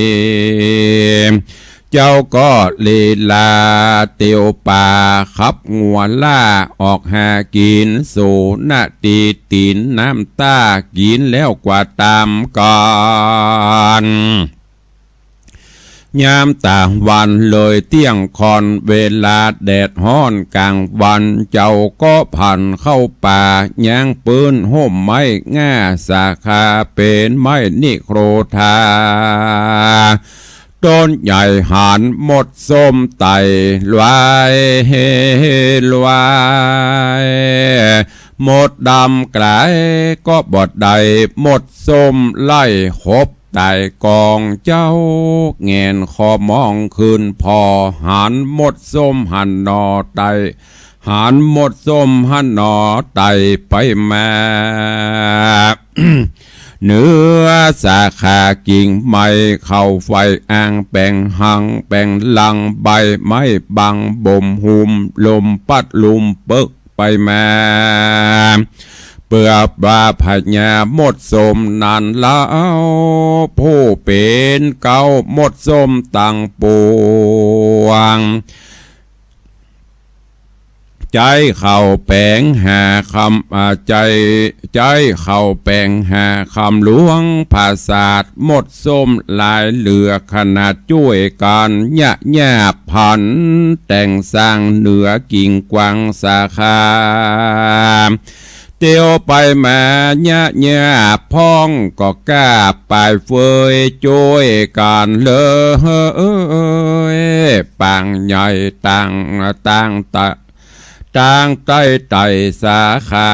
เจ้าก็ลีลาเตียวป่าขับงัวล่าออกหากิ๋น สู่ ณ ตี้ตี๋นน้ำต้า กิ๋นแล้วกว่าต๋ามกั๋น ยามต๋างวันเลยเตี้ยงค่อน เวลาแดดฮ้อนก๋างวัน เจ้าก็ผ่านเข้าป่า ย้างปื๊นฮ่มไม้ง่าสาขา เป๋นไม้นิโครธา ต้นใหญ่หันมดส้มไต่ ลวาย ลวาย มดดำก๋ายก็บ่ได้ มดส้มไล่ขบไต่กอง เจ้าแหงนคอมองขึ้นผ่อ หันมดส้มหันหน่อไต่ หันมดส้มหันหน่อไต่ไปมา เหนือสาขากิ่งไม้ เข้าไฟอ่างแป๋งหังแป๋งหลัง ใบไม้บังบ่มหุ้ม ลมปั๊ดลุมเปิ๊กไปมา เปื้อว่าพญามดส้มนั้นเล่า ผู้เป๋นเก๊ามดส้มตังปวง ใจ๊เข้าแป๋งหาคำ อ่า ใจ๊ ใจ๊เข้าแป๋งหาคำหลวงผาสาท มดส้มหลายเหลือขนาด จ้วยกั๋นยะยาบผัน แต่งสร้างเหนือกิ่งกวางสาขา เตียวไปมายะยาบ พ่องก็กล้าปายเฟย จ้วยกั๋นเลย ปางใหญ่ต่าง ต่างตะ ต่างใต้ไต่สาขา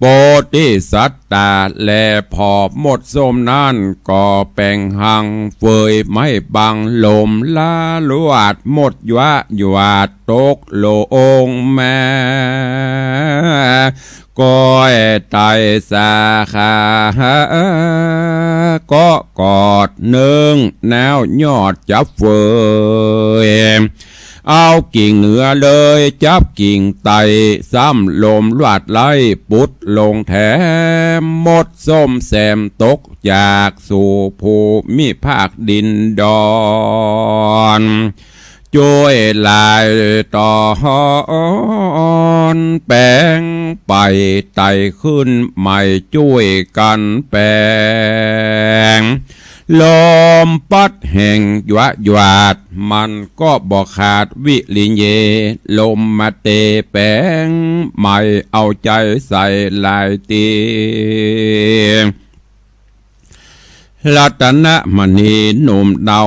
โปธิสัตตาแลผ่อ มดส้มนั้นก็แป๋งหัง เฟยไม้บังลม ละลวาดมดยวะยวาด ตกลงมา ก้อยไต่สาขา ก็กอดเนิ่ง น้าวยอดจับเฟย เอากิ่งเหนือเลยจับกิ่งไต่ ซ้ำลมลวาดไล่ปุดลงแถม มดส้มแสมตกจากสู่ภูมิภาคดินดอน จ้วยหลายต๋อนแป๋งไป ไต่ขึ้นใหม่จ้วยกั๋นแป๋ง ลมปั๊ดแหงยวะยวาด มันก็บ่ขาดวิริเย ลมมาเตแป๋งใหม่ เอาใจ๋ใส่หลายตี้ รัตนมณีหนุ่มเนา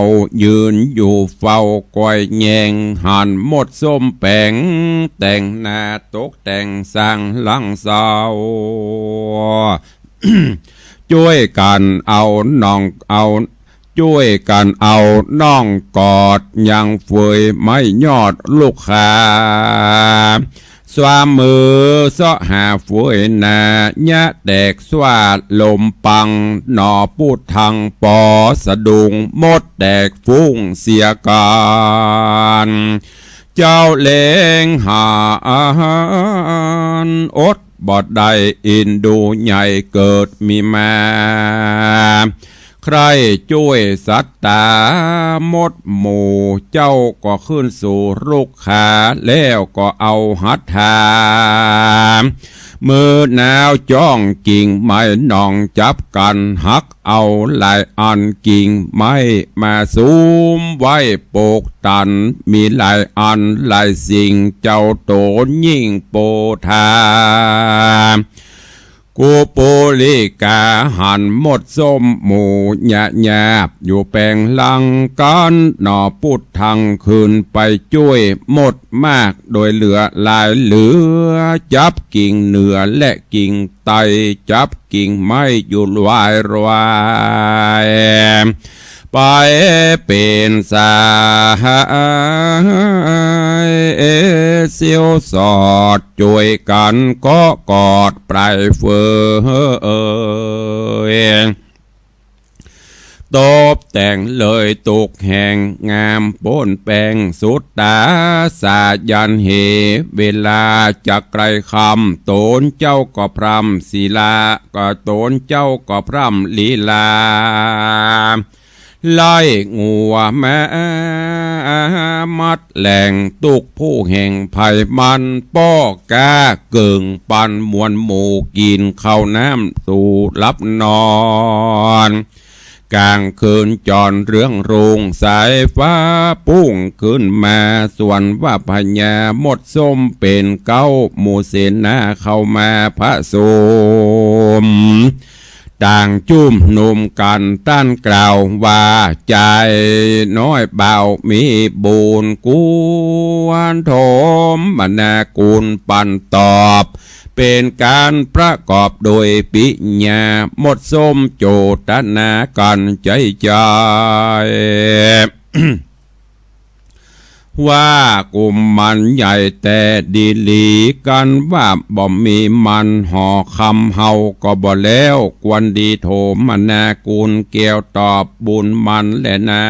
ยืนอยู่เฝ้าก้อยแยง หันมดส้มแป๋ง แต่งหน้าตกแต่งสร้างหลังเศร้า จ้วยกั๋นเอาน่อง เอา จ้วยกั๋นเอาน่องกอด ยังเฟยไม้ยอดลูกขา สวามมือเซาะหาเฟยหน้า ยะแตกสวาดลมปัง หน่อปุดทังปอสะดุ้ง มดแตกฟุ้งเสียกั๋น เจ้าแลงหาอันอดบ่ได้ อินดูใหญ่เกิดมีมา ใคร่จ้วยสัตตาหมดหมู่ เจ้าก็ขึ้นสู่ลูกขา แล้วก็เอาหัตถา มือหนาวจ้องกิ่งไม้ น่องจับกั๋นหักเอาหลายอัน กิ่งไม้มาสุมไว้ปกตัน มีหลายอันหลายสิ่ง เจ้าต๋นยิ่งโปธา กุปุริกาหันมดส้มหมู่ยะยาบ อยู่แป๋งหลังกั๋น หน่อปุดทังขึ้นไปจ้วย มดมากโดยเหลือหลายเหลือ จับกิ่งเหนือและกิ่งไต่ จับกิ่งไม้อยู่รวายรวาย ไปเป๋นสาย เสียวสอดจ้วยกั๋นก็กอดปลายเฟย ตบแต่งเลยตุกแห่งงามป๊นแป๋งสุดต๋า สายันเห เวลาจะใก้ค่ำ ต๋นเจ้าก็พร่ำศีลา ก็ต๋นเจ้าก็พร่ำลีลา ไล่งัวมามัดแหล่ง ตุ๊กผู้แห่งภัยมัน ป้อก้าเกิ่งปันมวลหมู่ กิ๋นข้าวน้ำสู่หลับนอน ก๋างคืนจ๋อนเรืองรุ่ง สายฟ้าปุ้งขึ้นมา ส่วนว่าพญามดส้มเป๋นเก๊า หมู่เสนาเข้ามาผสม ต่างจุมนุมกั๋นต้านกล่าวว่า จายน้อยบ่าวมีบุญควรทมนาคุณปันตอบ เป๋นก๋านประกอบโดยปิญญา มดส้มโจตนากั๋นใจ๋ใจ๋ ว่ากุมารใหญ่แต๊ดีหลี กันว่าบ่มีมัน หอคำเฮาก็บ่แล้ว ควรดีทมนาคุณแก้วตอบบุญมันแลนา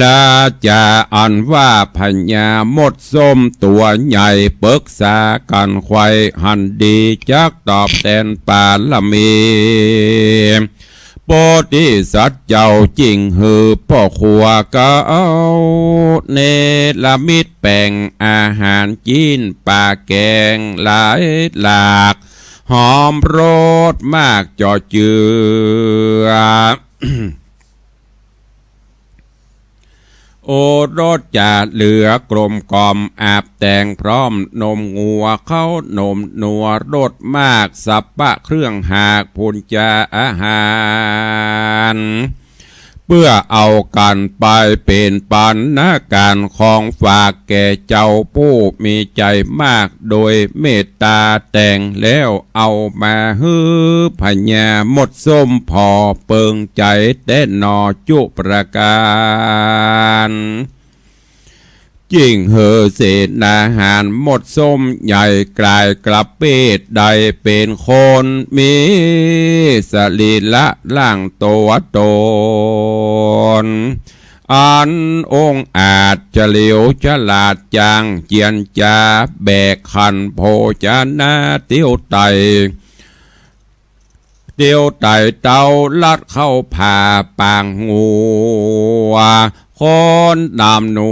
ละจ๋าอันว่าพญามดส้มตั๋วใหญ่ ปึกษากั๋นใค่หันดี จักตอบแตนปารมี โพธิสัตว์เจ้าจึ่งหื้อป้อครัวเก๊า เนรมิตแป๋งอาหารจี๋น ป๋าแก๋งหลายหลาก หอมรสมากเจาะเจือ โอรสจ๋าเหลือกลมกล่อม อาบแต่งพร้อมนมงัว เข้านมนัวรสมาก สัพพะเครื่องหากพูนจาอาหาร เปื้อเอากั๋นไปเป๋นปัณณาก๋านของฝากแก่เจ้าผู้มีใจ๋มาก โดยเมตต๋าแต่งแล้วเอามาหื้อพญามดส้มผ่อเปิงใจ๋แต๊หนอจุประก๋าน จึ่งหื้อเสนาหารมดส้มใหญ่ก๋ายกลับเพศ ได้เป๋นคนมีสรีระร่างตั๋วต๋น อันองอาจเฉลียวฉลาดจางเจียรจา แบกขันธ์โภชนะเตียวไต่ เตียวไต่เต๊าลัดเข้าผ่าปางงัว คนต๋ามหนั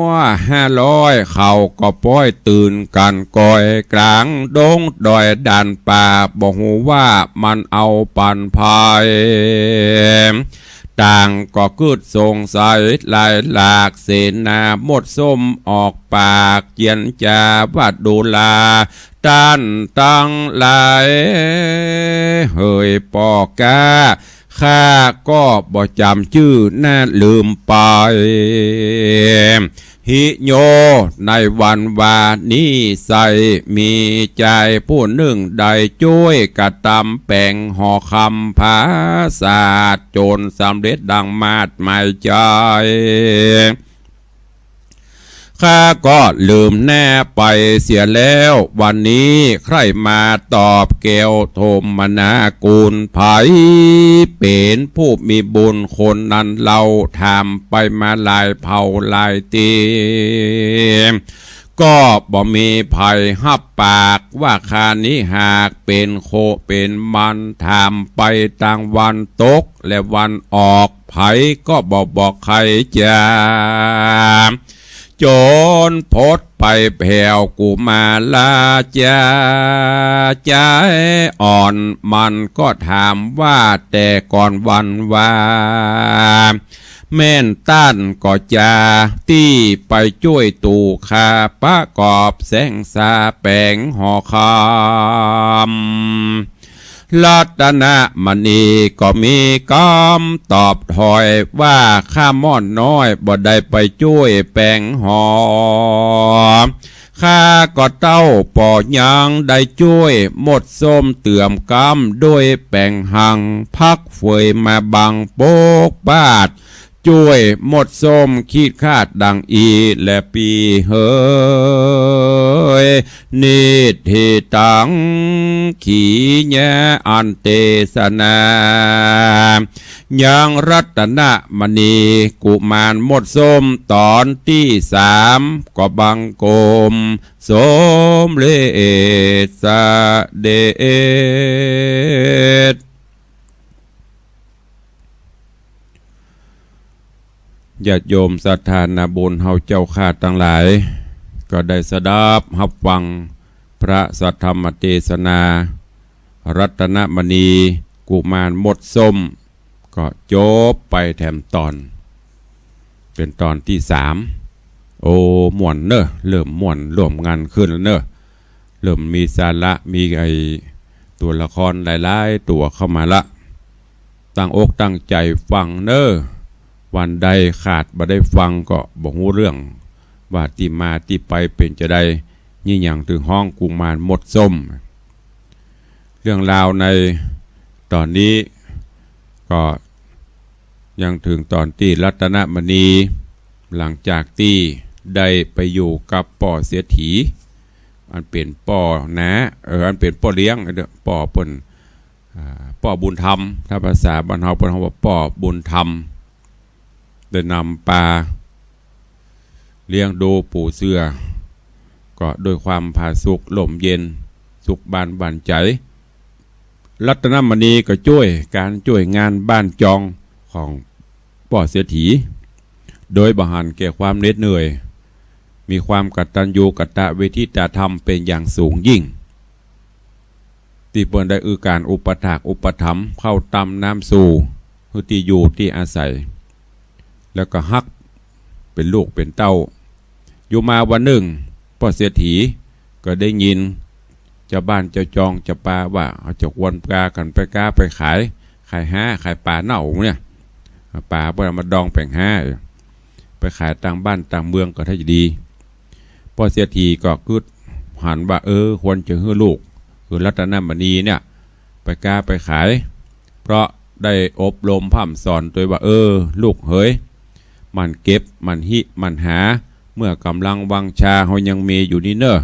วห้าร้อย เขาก็ป๊อยตื่นกั๋นก่อย ก๋างดงดอยด่านป่า บ่ฮู้ว่ามันเอาปันภัย ต่างก็กึ๊ดสงสัยหลายหลาก เสนามดส้มออกปากเจียรจาว่า ดูรา ต้านตังหลายเหย ป้อก๊า ข้าก็บ่จ๋ำจื้อหน้าลืมไป หิโย ในวันวานี้ไส้มีจายผู้นึ่งได้จ้วยกระตำแป๋งหอคำผาสาท จ๋นสำเร็จดังมาดหมายจาย ข้าก็ลืมแน่ไปเสียแล้ว วันนี้ใคร่มาตอบแก้วทมนาคุณ ใผเป๋นผู้มีบุญคนนั้นเล่า ถามไปมาหลายเผ่าหลายตี้ ก็บ่มีใผฮับปากว่าข้านี้หากเป๋นโคเป๋นมัน ถามไปตางวันตกและวันออก ใผก็บ่บอกใครจา จ๋นผดไปแผ่วกุมาราจา จายอ่อนมันก็ถามว่า แต่ก่อนวันวา แม่นต้านก็จา ตี้ไปจ้วยตู่ข้าประกอบแสงสาแป๋งหอคำ รัตนมณีก็มีกำตอบถอยว่า ข้าม่อนน้อยบ่ได้ไปจ้วยแป๋งหอ ข้าก็เต้าป่อยังได้จ้วยมดส้มเตื่อมกำ ด้วยแป๋งหังพักเฟยมาบังปกปาด จ้วยมดส้มขีดคาดดังอี้แลปี้เหย นิทธิตัง ขีญาอันเตสนา ยังรัตนมณีกุมารมดส้มต๋อนตี้สาม ก็บังคมสมเร็จเสด็จ ญาติโยมศรัทธานาบุญเฮาเจ้าข้าตังหลาย ก็ได้สดับฮับฟังพระสัทธรรมเตสนา รัตนมณี กุมารมดส้ม ก็จบไปแถมต๋อน เป๋นต๋อนตี้สาม โอ้ ม่วนเน่อ เริ่มม่วนร่วมงานขึ้นแล้วเน่อ เริ่มมีสาระ มีไอ้ตั๋วละครหลายๆ ตั๋วเข้ามาละ ตั้งอกตั้งใจ๋ฟังเน่อ วันใดขาดบ่ได้ฟังก็บ่ฮู้เรื่อง ว่าตี้มาตี้ไปเป๋นจาใด ยี่หยังเถิงฮ้องกุมารมดส้ม เรื่องราวในต๋อนนี้ก็ยังเถิงต๋อนตี้รัตนมณี หลังจากตี้ได้ไปอยู่กับป้อเศรษฐี อันเป๋นป้อน้า เออ อันเป๋นป้อเลี้ยงเน่อ ป้อเปิ้น อ่า ป้อบุญธรรม ถ้าภาษาบ้านเฮาเปิ้นฮ้องว่าป้อบุญธรรม ได้นำปาเลี้ยงดูปู๋เสือ ก็ด้วยความผาสุกร่มเย็น สุขบ้านหวานใจ๋ รัตนมณีก็จ้วยก๋านจ้วยงานบ้านจองของป้อเศรษฐี โดยบ่หันแก่ความเหน็ดเหนื่อย มีความกตัญญูกตเวทิตาธรรมเป๋นอย่างสูงยิ่ง ตี้เปิ้นได้อื้อก๋านอุปถากอุปถัมภ์ ข้าวตำน้ำสู่ หื้อตี้อยู่ตี้อาศัย แล้วก็ฮักเป๋นลูกเป๋นเต้า อยู่มาวันนึ่ง ป้อเศรษฐีก็ได้ยินจาวบ้านจาวจองจาวปาว่า เขาจะกวนปากั๋นไปก๊าไปขาย ขายฮ้า ขายป๋าเน่าเนี่ย ป๋าเปิ้นเอามาดองแป๋งฮ้า ไปขายต่างบ้านต่างเมืองก็ถ้าจะดี ป้อเศรษฐีก็กึ๊ดหันว่า เออ ควรจะหื้อลูก คือรัตนมณีเนี่ย ไปก๊าไปขาย เพราะได้อบรมพร่ำสอนตวยว่า เออ ลูกเหย หมั่นเก็บ หมั่นฮิ หมั่นหา เมื่อก๋ำลังวังชาเฮายังมีอยู่นี้เน่อ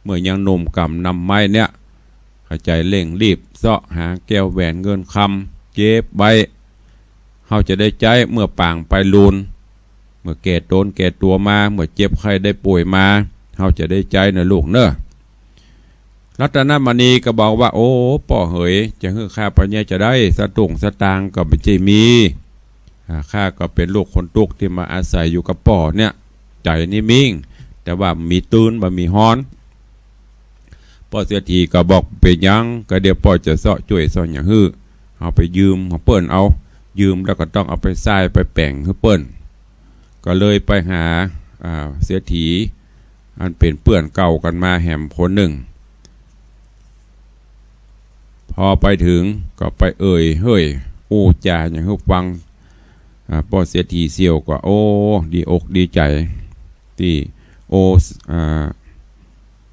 เมื่อยังหนุ่มก่ำนำไม้เนี่ย ขะใจ๋เร่งรีบเซาะหาแก้วแหวนเงินคำเก็บไว้ เฮาจะได้ใจ๊เมื่อป่างไปลูน เมื่อแก่ตนแก่ตั๋วมา เมื่อเจ็บไข้ได้ป่วยมา เฮาจะได้ใจ๊เน่อลูกเน่อ รัตนมณีก็บอกว่า โอ้ ป้อเหย จะหื้อข้าไปเนี่ยจาใด สตุ้งสตางค์ก็บ่ใจ้มี อ่า ข้าก็เป๋นลูกคนตุ๊กข์ตี้มาอาศัยอยู่กับป้อเนี่ย ใจ๋นี่มิ่ง แต่ว่ามีตื้นบ่มีฮ้อน ป้อเศรษฐีก็บอก เป๋นหยัง ก็เดี๋ยวป้อจะเซาะจ้วยเซาะหยังหื้อ เอาไปยืมของเปิ้นเอา ยืมแล้วก็ต้องเอาไปใซ้ไปแป๋งหื้อเปิ้น ก็เลยไปหา อ่า เศรษฐี อันเป๋นเปื้อนเก่ากั๋นมาแหมคนนึ่ง พอไปเถิงก็ไปเอ่ยเฮ้ยอู้จ๋าหยังหื้อฟัง อ่า ป้อเศรษฐีเสี่ยวก็ โอ้ ดีอกดีใจ๋ ตี้ โอ อ่า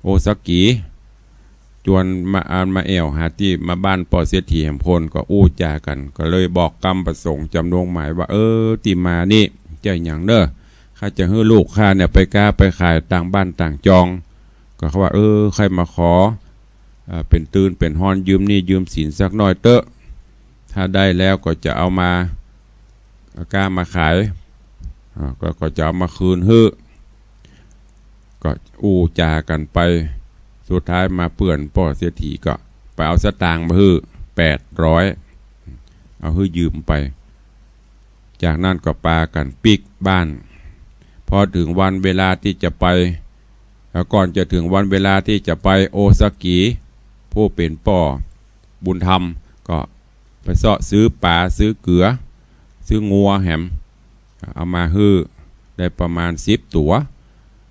โอซากิ จวนมา อันมาแอ่วหาตี้มาบ้านป้อเศรษฐีแหมคน ก็อู้จ๋ากั๋น ก็เลยบอกกำประสงค์จ๋ำนงหมายว่า เออ ตี้มานี่จะหยังเน่อ ข้าจะหื้อลูกข้าเนี่ยไปก๊าไปขายต่างบ้านต่างจอง ก็เขาว่า เออ ใค่มาขอ เอ่อ เป๋นตื้นเป๋นฮ้อน ยืมหนี้ยืมสินสักหน้อยเต๊อะ ถ้าได้แล้วก็จะเอามา ก๊ามาขาย อ่า ก็ ก็จะเอามาคืนหื้อ ก็อู้จ๋ากั๋นไป สุดท้ายมาเปื้อนป้อเศรษฐีก็ไปเอาสตางค์มาหื้อแปดร้อย เอาหื้อยืมไป จากนั้นก็ปากั๋นปิ๊กบ้าน พอเถิงวันเวลาตี้จะไป แล้วก่อนจะเถิงวันเวลาตี้จะไป โอซากิ ผู้เป๋นป้อบุญธรรม ก็ไปเซาะซื้อป๋า ซื้อเกือ ซื้องัวแหม เอามาหื้อได้ประมาณสิบตั๋ว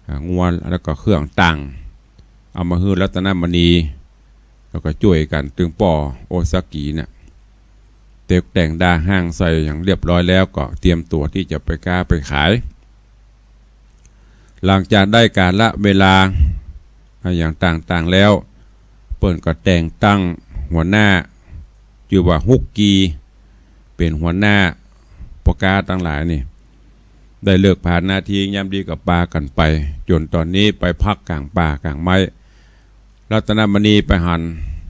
อ่า งัว แล้วก็เครื่องตั้ง เอามาหื้อรัตนมณี แล้วก็จ้วยกั๋นตึงป้อโอซากิเนี่ย ตกแต่งดาฮ้างใส่อย่างเรียบร้อยแล้ว ก็เตรียมตั๋วตี้จะไปก๊าไปขาย หลังจากได้กาละเวลา อ่า อย่างต่างๆ แล้ว เปิ้นก็แต่งตั้งหัวหน้า จื้อว่าฮุกกี เป๋นหัวหน้าป้อก๊าตังหลายนี่ ได้เลิกผานนาทียามดีก็ปากั๋นไป จ๋นต๋อนนี้ไปพักก๋างป่าก๋างไม้ รัตนมณีไปหัน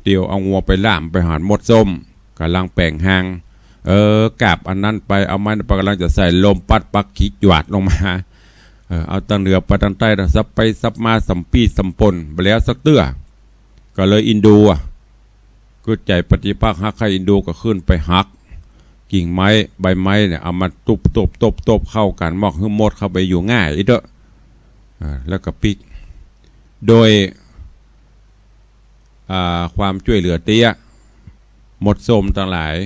เตียวเอางัวไปล่าม ไปหันมดส้ม ก๋ำลังแป๋งฮาง เออ กาบอันนั้นไป เอาไม้ไป ก๋ำลังจะใส่ ลมปั๊ดปั๊กขี้จวาดลงมา เออ เอาตังเหนือไปตังใต้ สับไปสับมา สัมปี้สัมปน บ่แล้วสักเตื้อ ก็เลยอินดูอะ กึ๊ดใจ๋ปฏิภาคฮักใค่อินดู ก็ขึ้นไปหักกิ่งไม้ใบไม้เนี่ย เอามาตุ๊บตุ๊บตุ๊บตุ๊บเข้ากั๋น มอกหื้อมดเข้าไปอยู่ง่ายอี้เต๊อะ อ่า แล้วก็ปิ๊ก โดย อ่า ความจ้วยเหลือเตี้ย มดส้มตังหลาย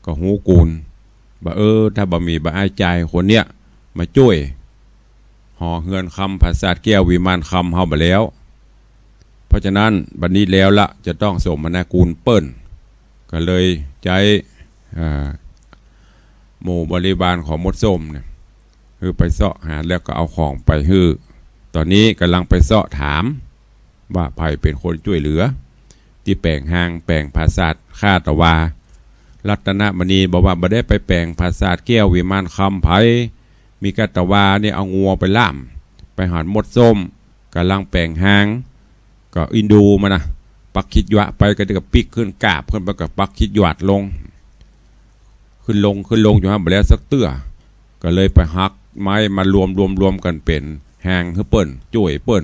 ก็ฮู้กู๋น บ่า เออ ถ้าบ่มีบ่าอ้ายจายคนเนี้ยมาจ้วย หอเฮือนคำปราสาทแก้ววิมานคำเฮาบ่าแล้ว เพราะฉะนั้นบัดนี้แล้วละ จะต้องสมนากู๋นเปิ้น ก็เลยใจ๊ อ่า หมู่บริวารของมดส้มเนี่ย คือไปเซาะหาแล้วก็เอาของไปหื้อ ต๋อนนี้ก่ำลังไปเซาะถาม ว่าใผเป๋นคนจ้วยเหลือ ตี้แป๋งฮางแป๋งปราสาทข้าตะวา รัตนมณีบอกว่าบ่ได้ไปแป๋งปราสาทแก้ววิมานคำใผ มีก้าตะวาเนี่ยเอางัวไปล่าม ไปหันมดส้ม ก่ำลังแป๋งฮาง ก็อินดูมันนะ ปักขี้หยวาดไปก็ได้ ก็ปิ๊กขึ้นกาบขึ้นไปก็ปักขี้หยวาดลง ขึ้นลงขึ้นลงอยู่หั้นบ่แล้วสักเตื้อ ก็เลยไปหักไม้มารวมรวมรวมกั๋นเป๋นฮางหื้อเปิ้น จ้วยเปิ้น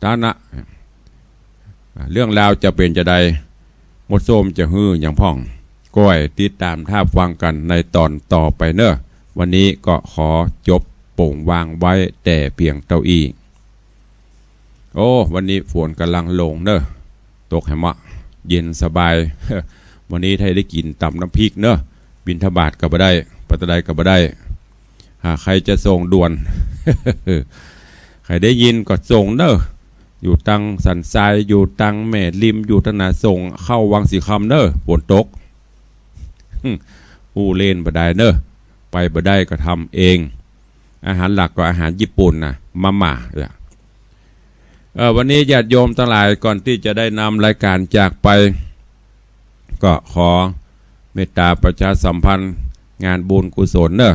ต๋อนนั้น เรื่องราวจะเป๋นจาใด มดส้มจะหื้อหยังพ่อง ก้อยติดต๋ามถ้าฟังกั๋นในต๋อนต่อไปเน่อ วันนี้ก็ขอจบโป๋งวางไว้แต่เปียงเต้าอี้ โอ้ วันนี้ฝนก่ำลังลงเน่อ ตกแหมะ เย็นสบาย วันนี้ถ้าได้กิ๋นต๋ำน้ำพริกเน่อ บิณฑบาตก็บ่ได้ ไปตะใดก็บ่ได้ หากใผจะส่งด่วน ใผได้ยินก็ส่งเน่อ อยู่ตังสันทราย อยู่ตังแม่ริม อยู่ตังไหนส่งเข้าวังสิงห์คำเน่อ ฝนตก อู้เล่นบ่ได้เน่อ ไปบ่ได้ก็ทำเอง อาหารหลักก็อาหารญี่ปุ่นนะ มาม่า เอ่อ วันนี้ญาติโยมตังหลาย ก่อนตี้จะได้นำรายก๋านจากไป ก็ขอเมตต๋าประชาสัมพันธ์งานบุญกุศลเน่อ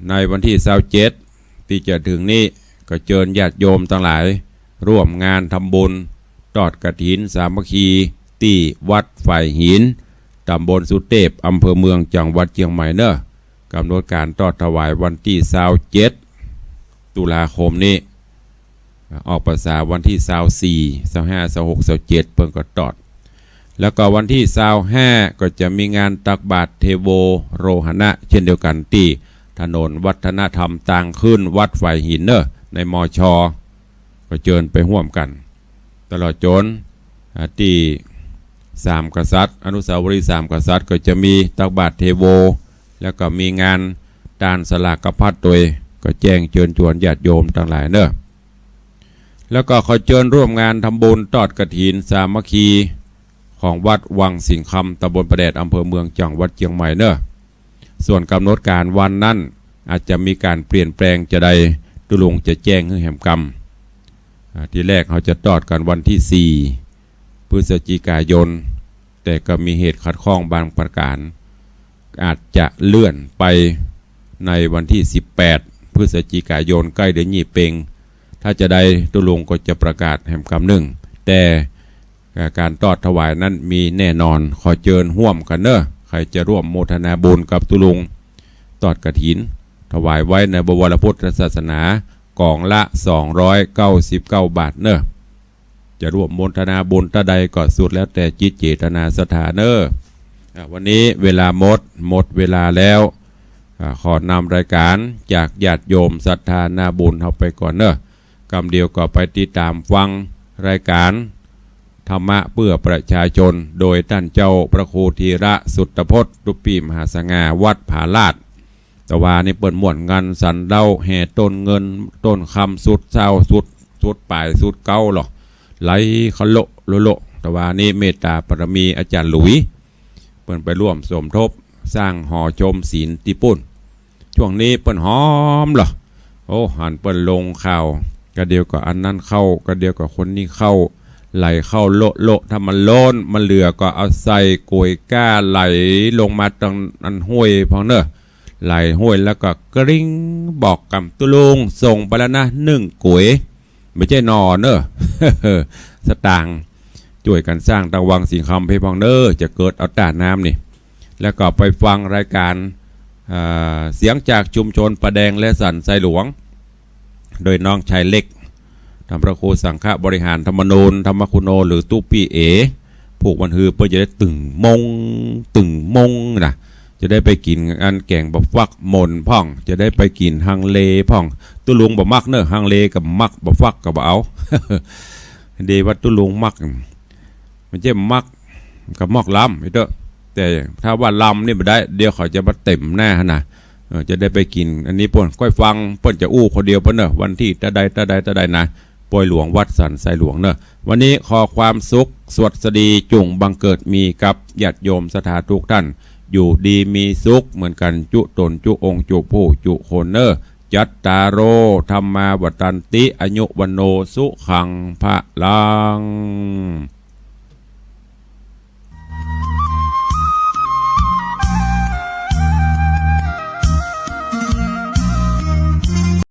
ในวันตี้ซาวเจ็ดตี้จะเถิงนี้ ก็เจิญญาติโยมตังหลาย ร่วมงานทำบุญตอดกฐินสามัคคี ตี้วัดฝายหิน ต๋ำบลสุเตพ อำเภอเมือง จังหวัดเจียงใหม่เน่อ ก๋ำหนดก๋านตอดถวายวันตี้ซาวเจ็ด ตุลาคมนี้ ออกพรรษาวันตี้ซาวสี่ ซาวห้า ซาวหก ซาวเจ็ด เปิ้นก็ตอด แล้วก็วันตี้ซาวห้า ก็จะมีงานตักบาตรเทโวโรหณะ เช่นเดียวกั๋นตี้ถนนวัฒนธรรมตางขึ้นวัดฝายหินเน่อ ใน มช. ก็เจิญไปฮ่วมกั๋น ตลอดจ๋น อ่า ตี้สามกษัตริย์ อนุสาวรีย์สามกษัตริย์ ก็จะมีตักบาตรเทโว แล้วก็มีงานตานสลากพัดตวย ก็แจ้งเจิญจวนญาติโยมตังหลายเน่อ แล้วก็ขอเจิญร่วมงานทำบุญตอดกฐินสามัคคี ของวัดวังสิงห์คำ ต๋ำบลป่าแดด อำเภอเมือง จังหวัดเจียงใหม่เน่อ ส่วนก๋ำหนดก๋านวันนั้น อาจจะมีก๋านเปลี่ยนแปลงจาใด ตุ๊ลุงจะแจ้งหื้อแหมกำ อ่า ตี้แรกเฮาจะตอดกั๋นวันตี้สี่ พฤศจิกายน แต่ก็มีเหตุขัดข้องบางประก๋าน อาจจะเลื่อนไปในวันตี้สิบแปด พฤศจิกายน ใก้เดือนยี่เป็ง ถ้าจาใดตุ๊ลุงก็จะประกาศแหมกำนึ่ง แต่ อ่า ก๋านตอดถวายนั้นมีแน่นอน ขอเจิญฮ่วมกั๋นเน่อ ใผจะร่วมโมทนาบุญกับตุ๊ลุง ตอดกฐิน ถวายไว้ในบวรพุทธศาสนา ก๋องละสองร้อยเก้าสิบเก้าบาทเน่อ จะร่วมโมทนาบุญตาใดก็สุดแล้วแต่จิตเจตนาศรัทธาเน่อ อ่า วันนี้เวลาหมด หมดเวลาแล้ว อ่า ขอนำรายก๋านจากญาติโยมศรัทธานาบุญเฮาไปก่อนเน่อ กำเดียวก็ไปติดต๋ามฟังรายก๋านธรรมะเพื่อประชาชน โดยต้านเจ้าพระครูธีระสุตตพจน์ ตุ๊ปี้มหาสง่า วัดผาลาด ตะวานี้เปิ้นม่วนงันสันเล้าแห่ต้นเงินต้นคำสุดเศร้าสุด สุดป๋ายสุดเก๊าหลอ ไหลคะโละโละโละ ตะวานี้เมตต๋าบารมีอาจ๋ารย์หลุย เปิ้นไปร่วมสมทบสร้างหอชมศีลตี้ปู๊น ช่วงนี้เปิ้นหอมหลอ โอ้ หันเปิ้นลงข่าว กะเดียวก็อันนั้นเข้า กะเดียวก็คนนี้เข้า ไหลเข้าโละโละ ถ้ามันล้นมันเหลือก็เอาใส่ก๋วยก้าไหลลงมาตังอันห้วยพ่องเน่อ ไหลห้วยแล้วก็กริ๊งบอกกำตุ๊ลุงส่งไปแล้วนะ นึ่งก๋วย บ่ใจ้หน่อเน่อ สตางค์ จ้วยกั๋นสร้างตังวังสิงห์คำเพ่พ่องเน่อ จะเกิดเอาต้าน้ำนี่ แล้วก็ไปฟังรายก๋าน อ่า เสียงจากชุมชนป่าแดงและสันทรายหลวง โดยน้องชายเล็ก ท่านพระครูสังฆบริหารธรรมนูญ ธรรมคุโน หรือตุ๊ปี้เอ๋ พูกวันฮือเปิ้นจะได้ตึงมง ตึงมงนะ จะได้ไปกิ๋นอันแก๋งบ่าฟักหม่นพ่อง จะได้ไปกิ๋นฮังเลพ่อง ตุ๊ลุงบ่มักเน่อ ฮังเลก็บ่มัก บ่าฟักก็บ่เอา เดว่าตุ๊ลุงมัก มันจะมัก กะมอกลำอีกเต๊อะ แต่ถ้าว่าลำนี่บ่ได้ เดี๋ยวเขาจะมาเต็มหน้าหั้นนะ เออ จะได้ไปกิ๋นอันนี้ป้น ก้อยฟังเปิ้นจะอู้คนเดียวเปิ้นเนอะ วันตี้ตาใดตาใดตาใดนะ ปอยหลวงวัดสันทรายหลวงเนอะ วันนี้ขอความสุขสวัสดีจุ่งบังเกิดมีกับญาติโยมศรัทธาทุกท่าน อยู่ดีมีสุขเหมือนกั๋นจุต๋นจุองค์จุผู้จุคนเนอะ จัตตาโร ธัมมา วัฑฒันติ อายุ วัณโณ สุขัง พะลัง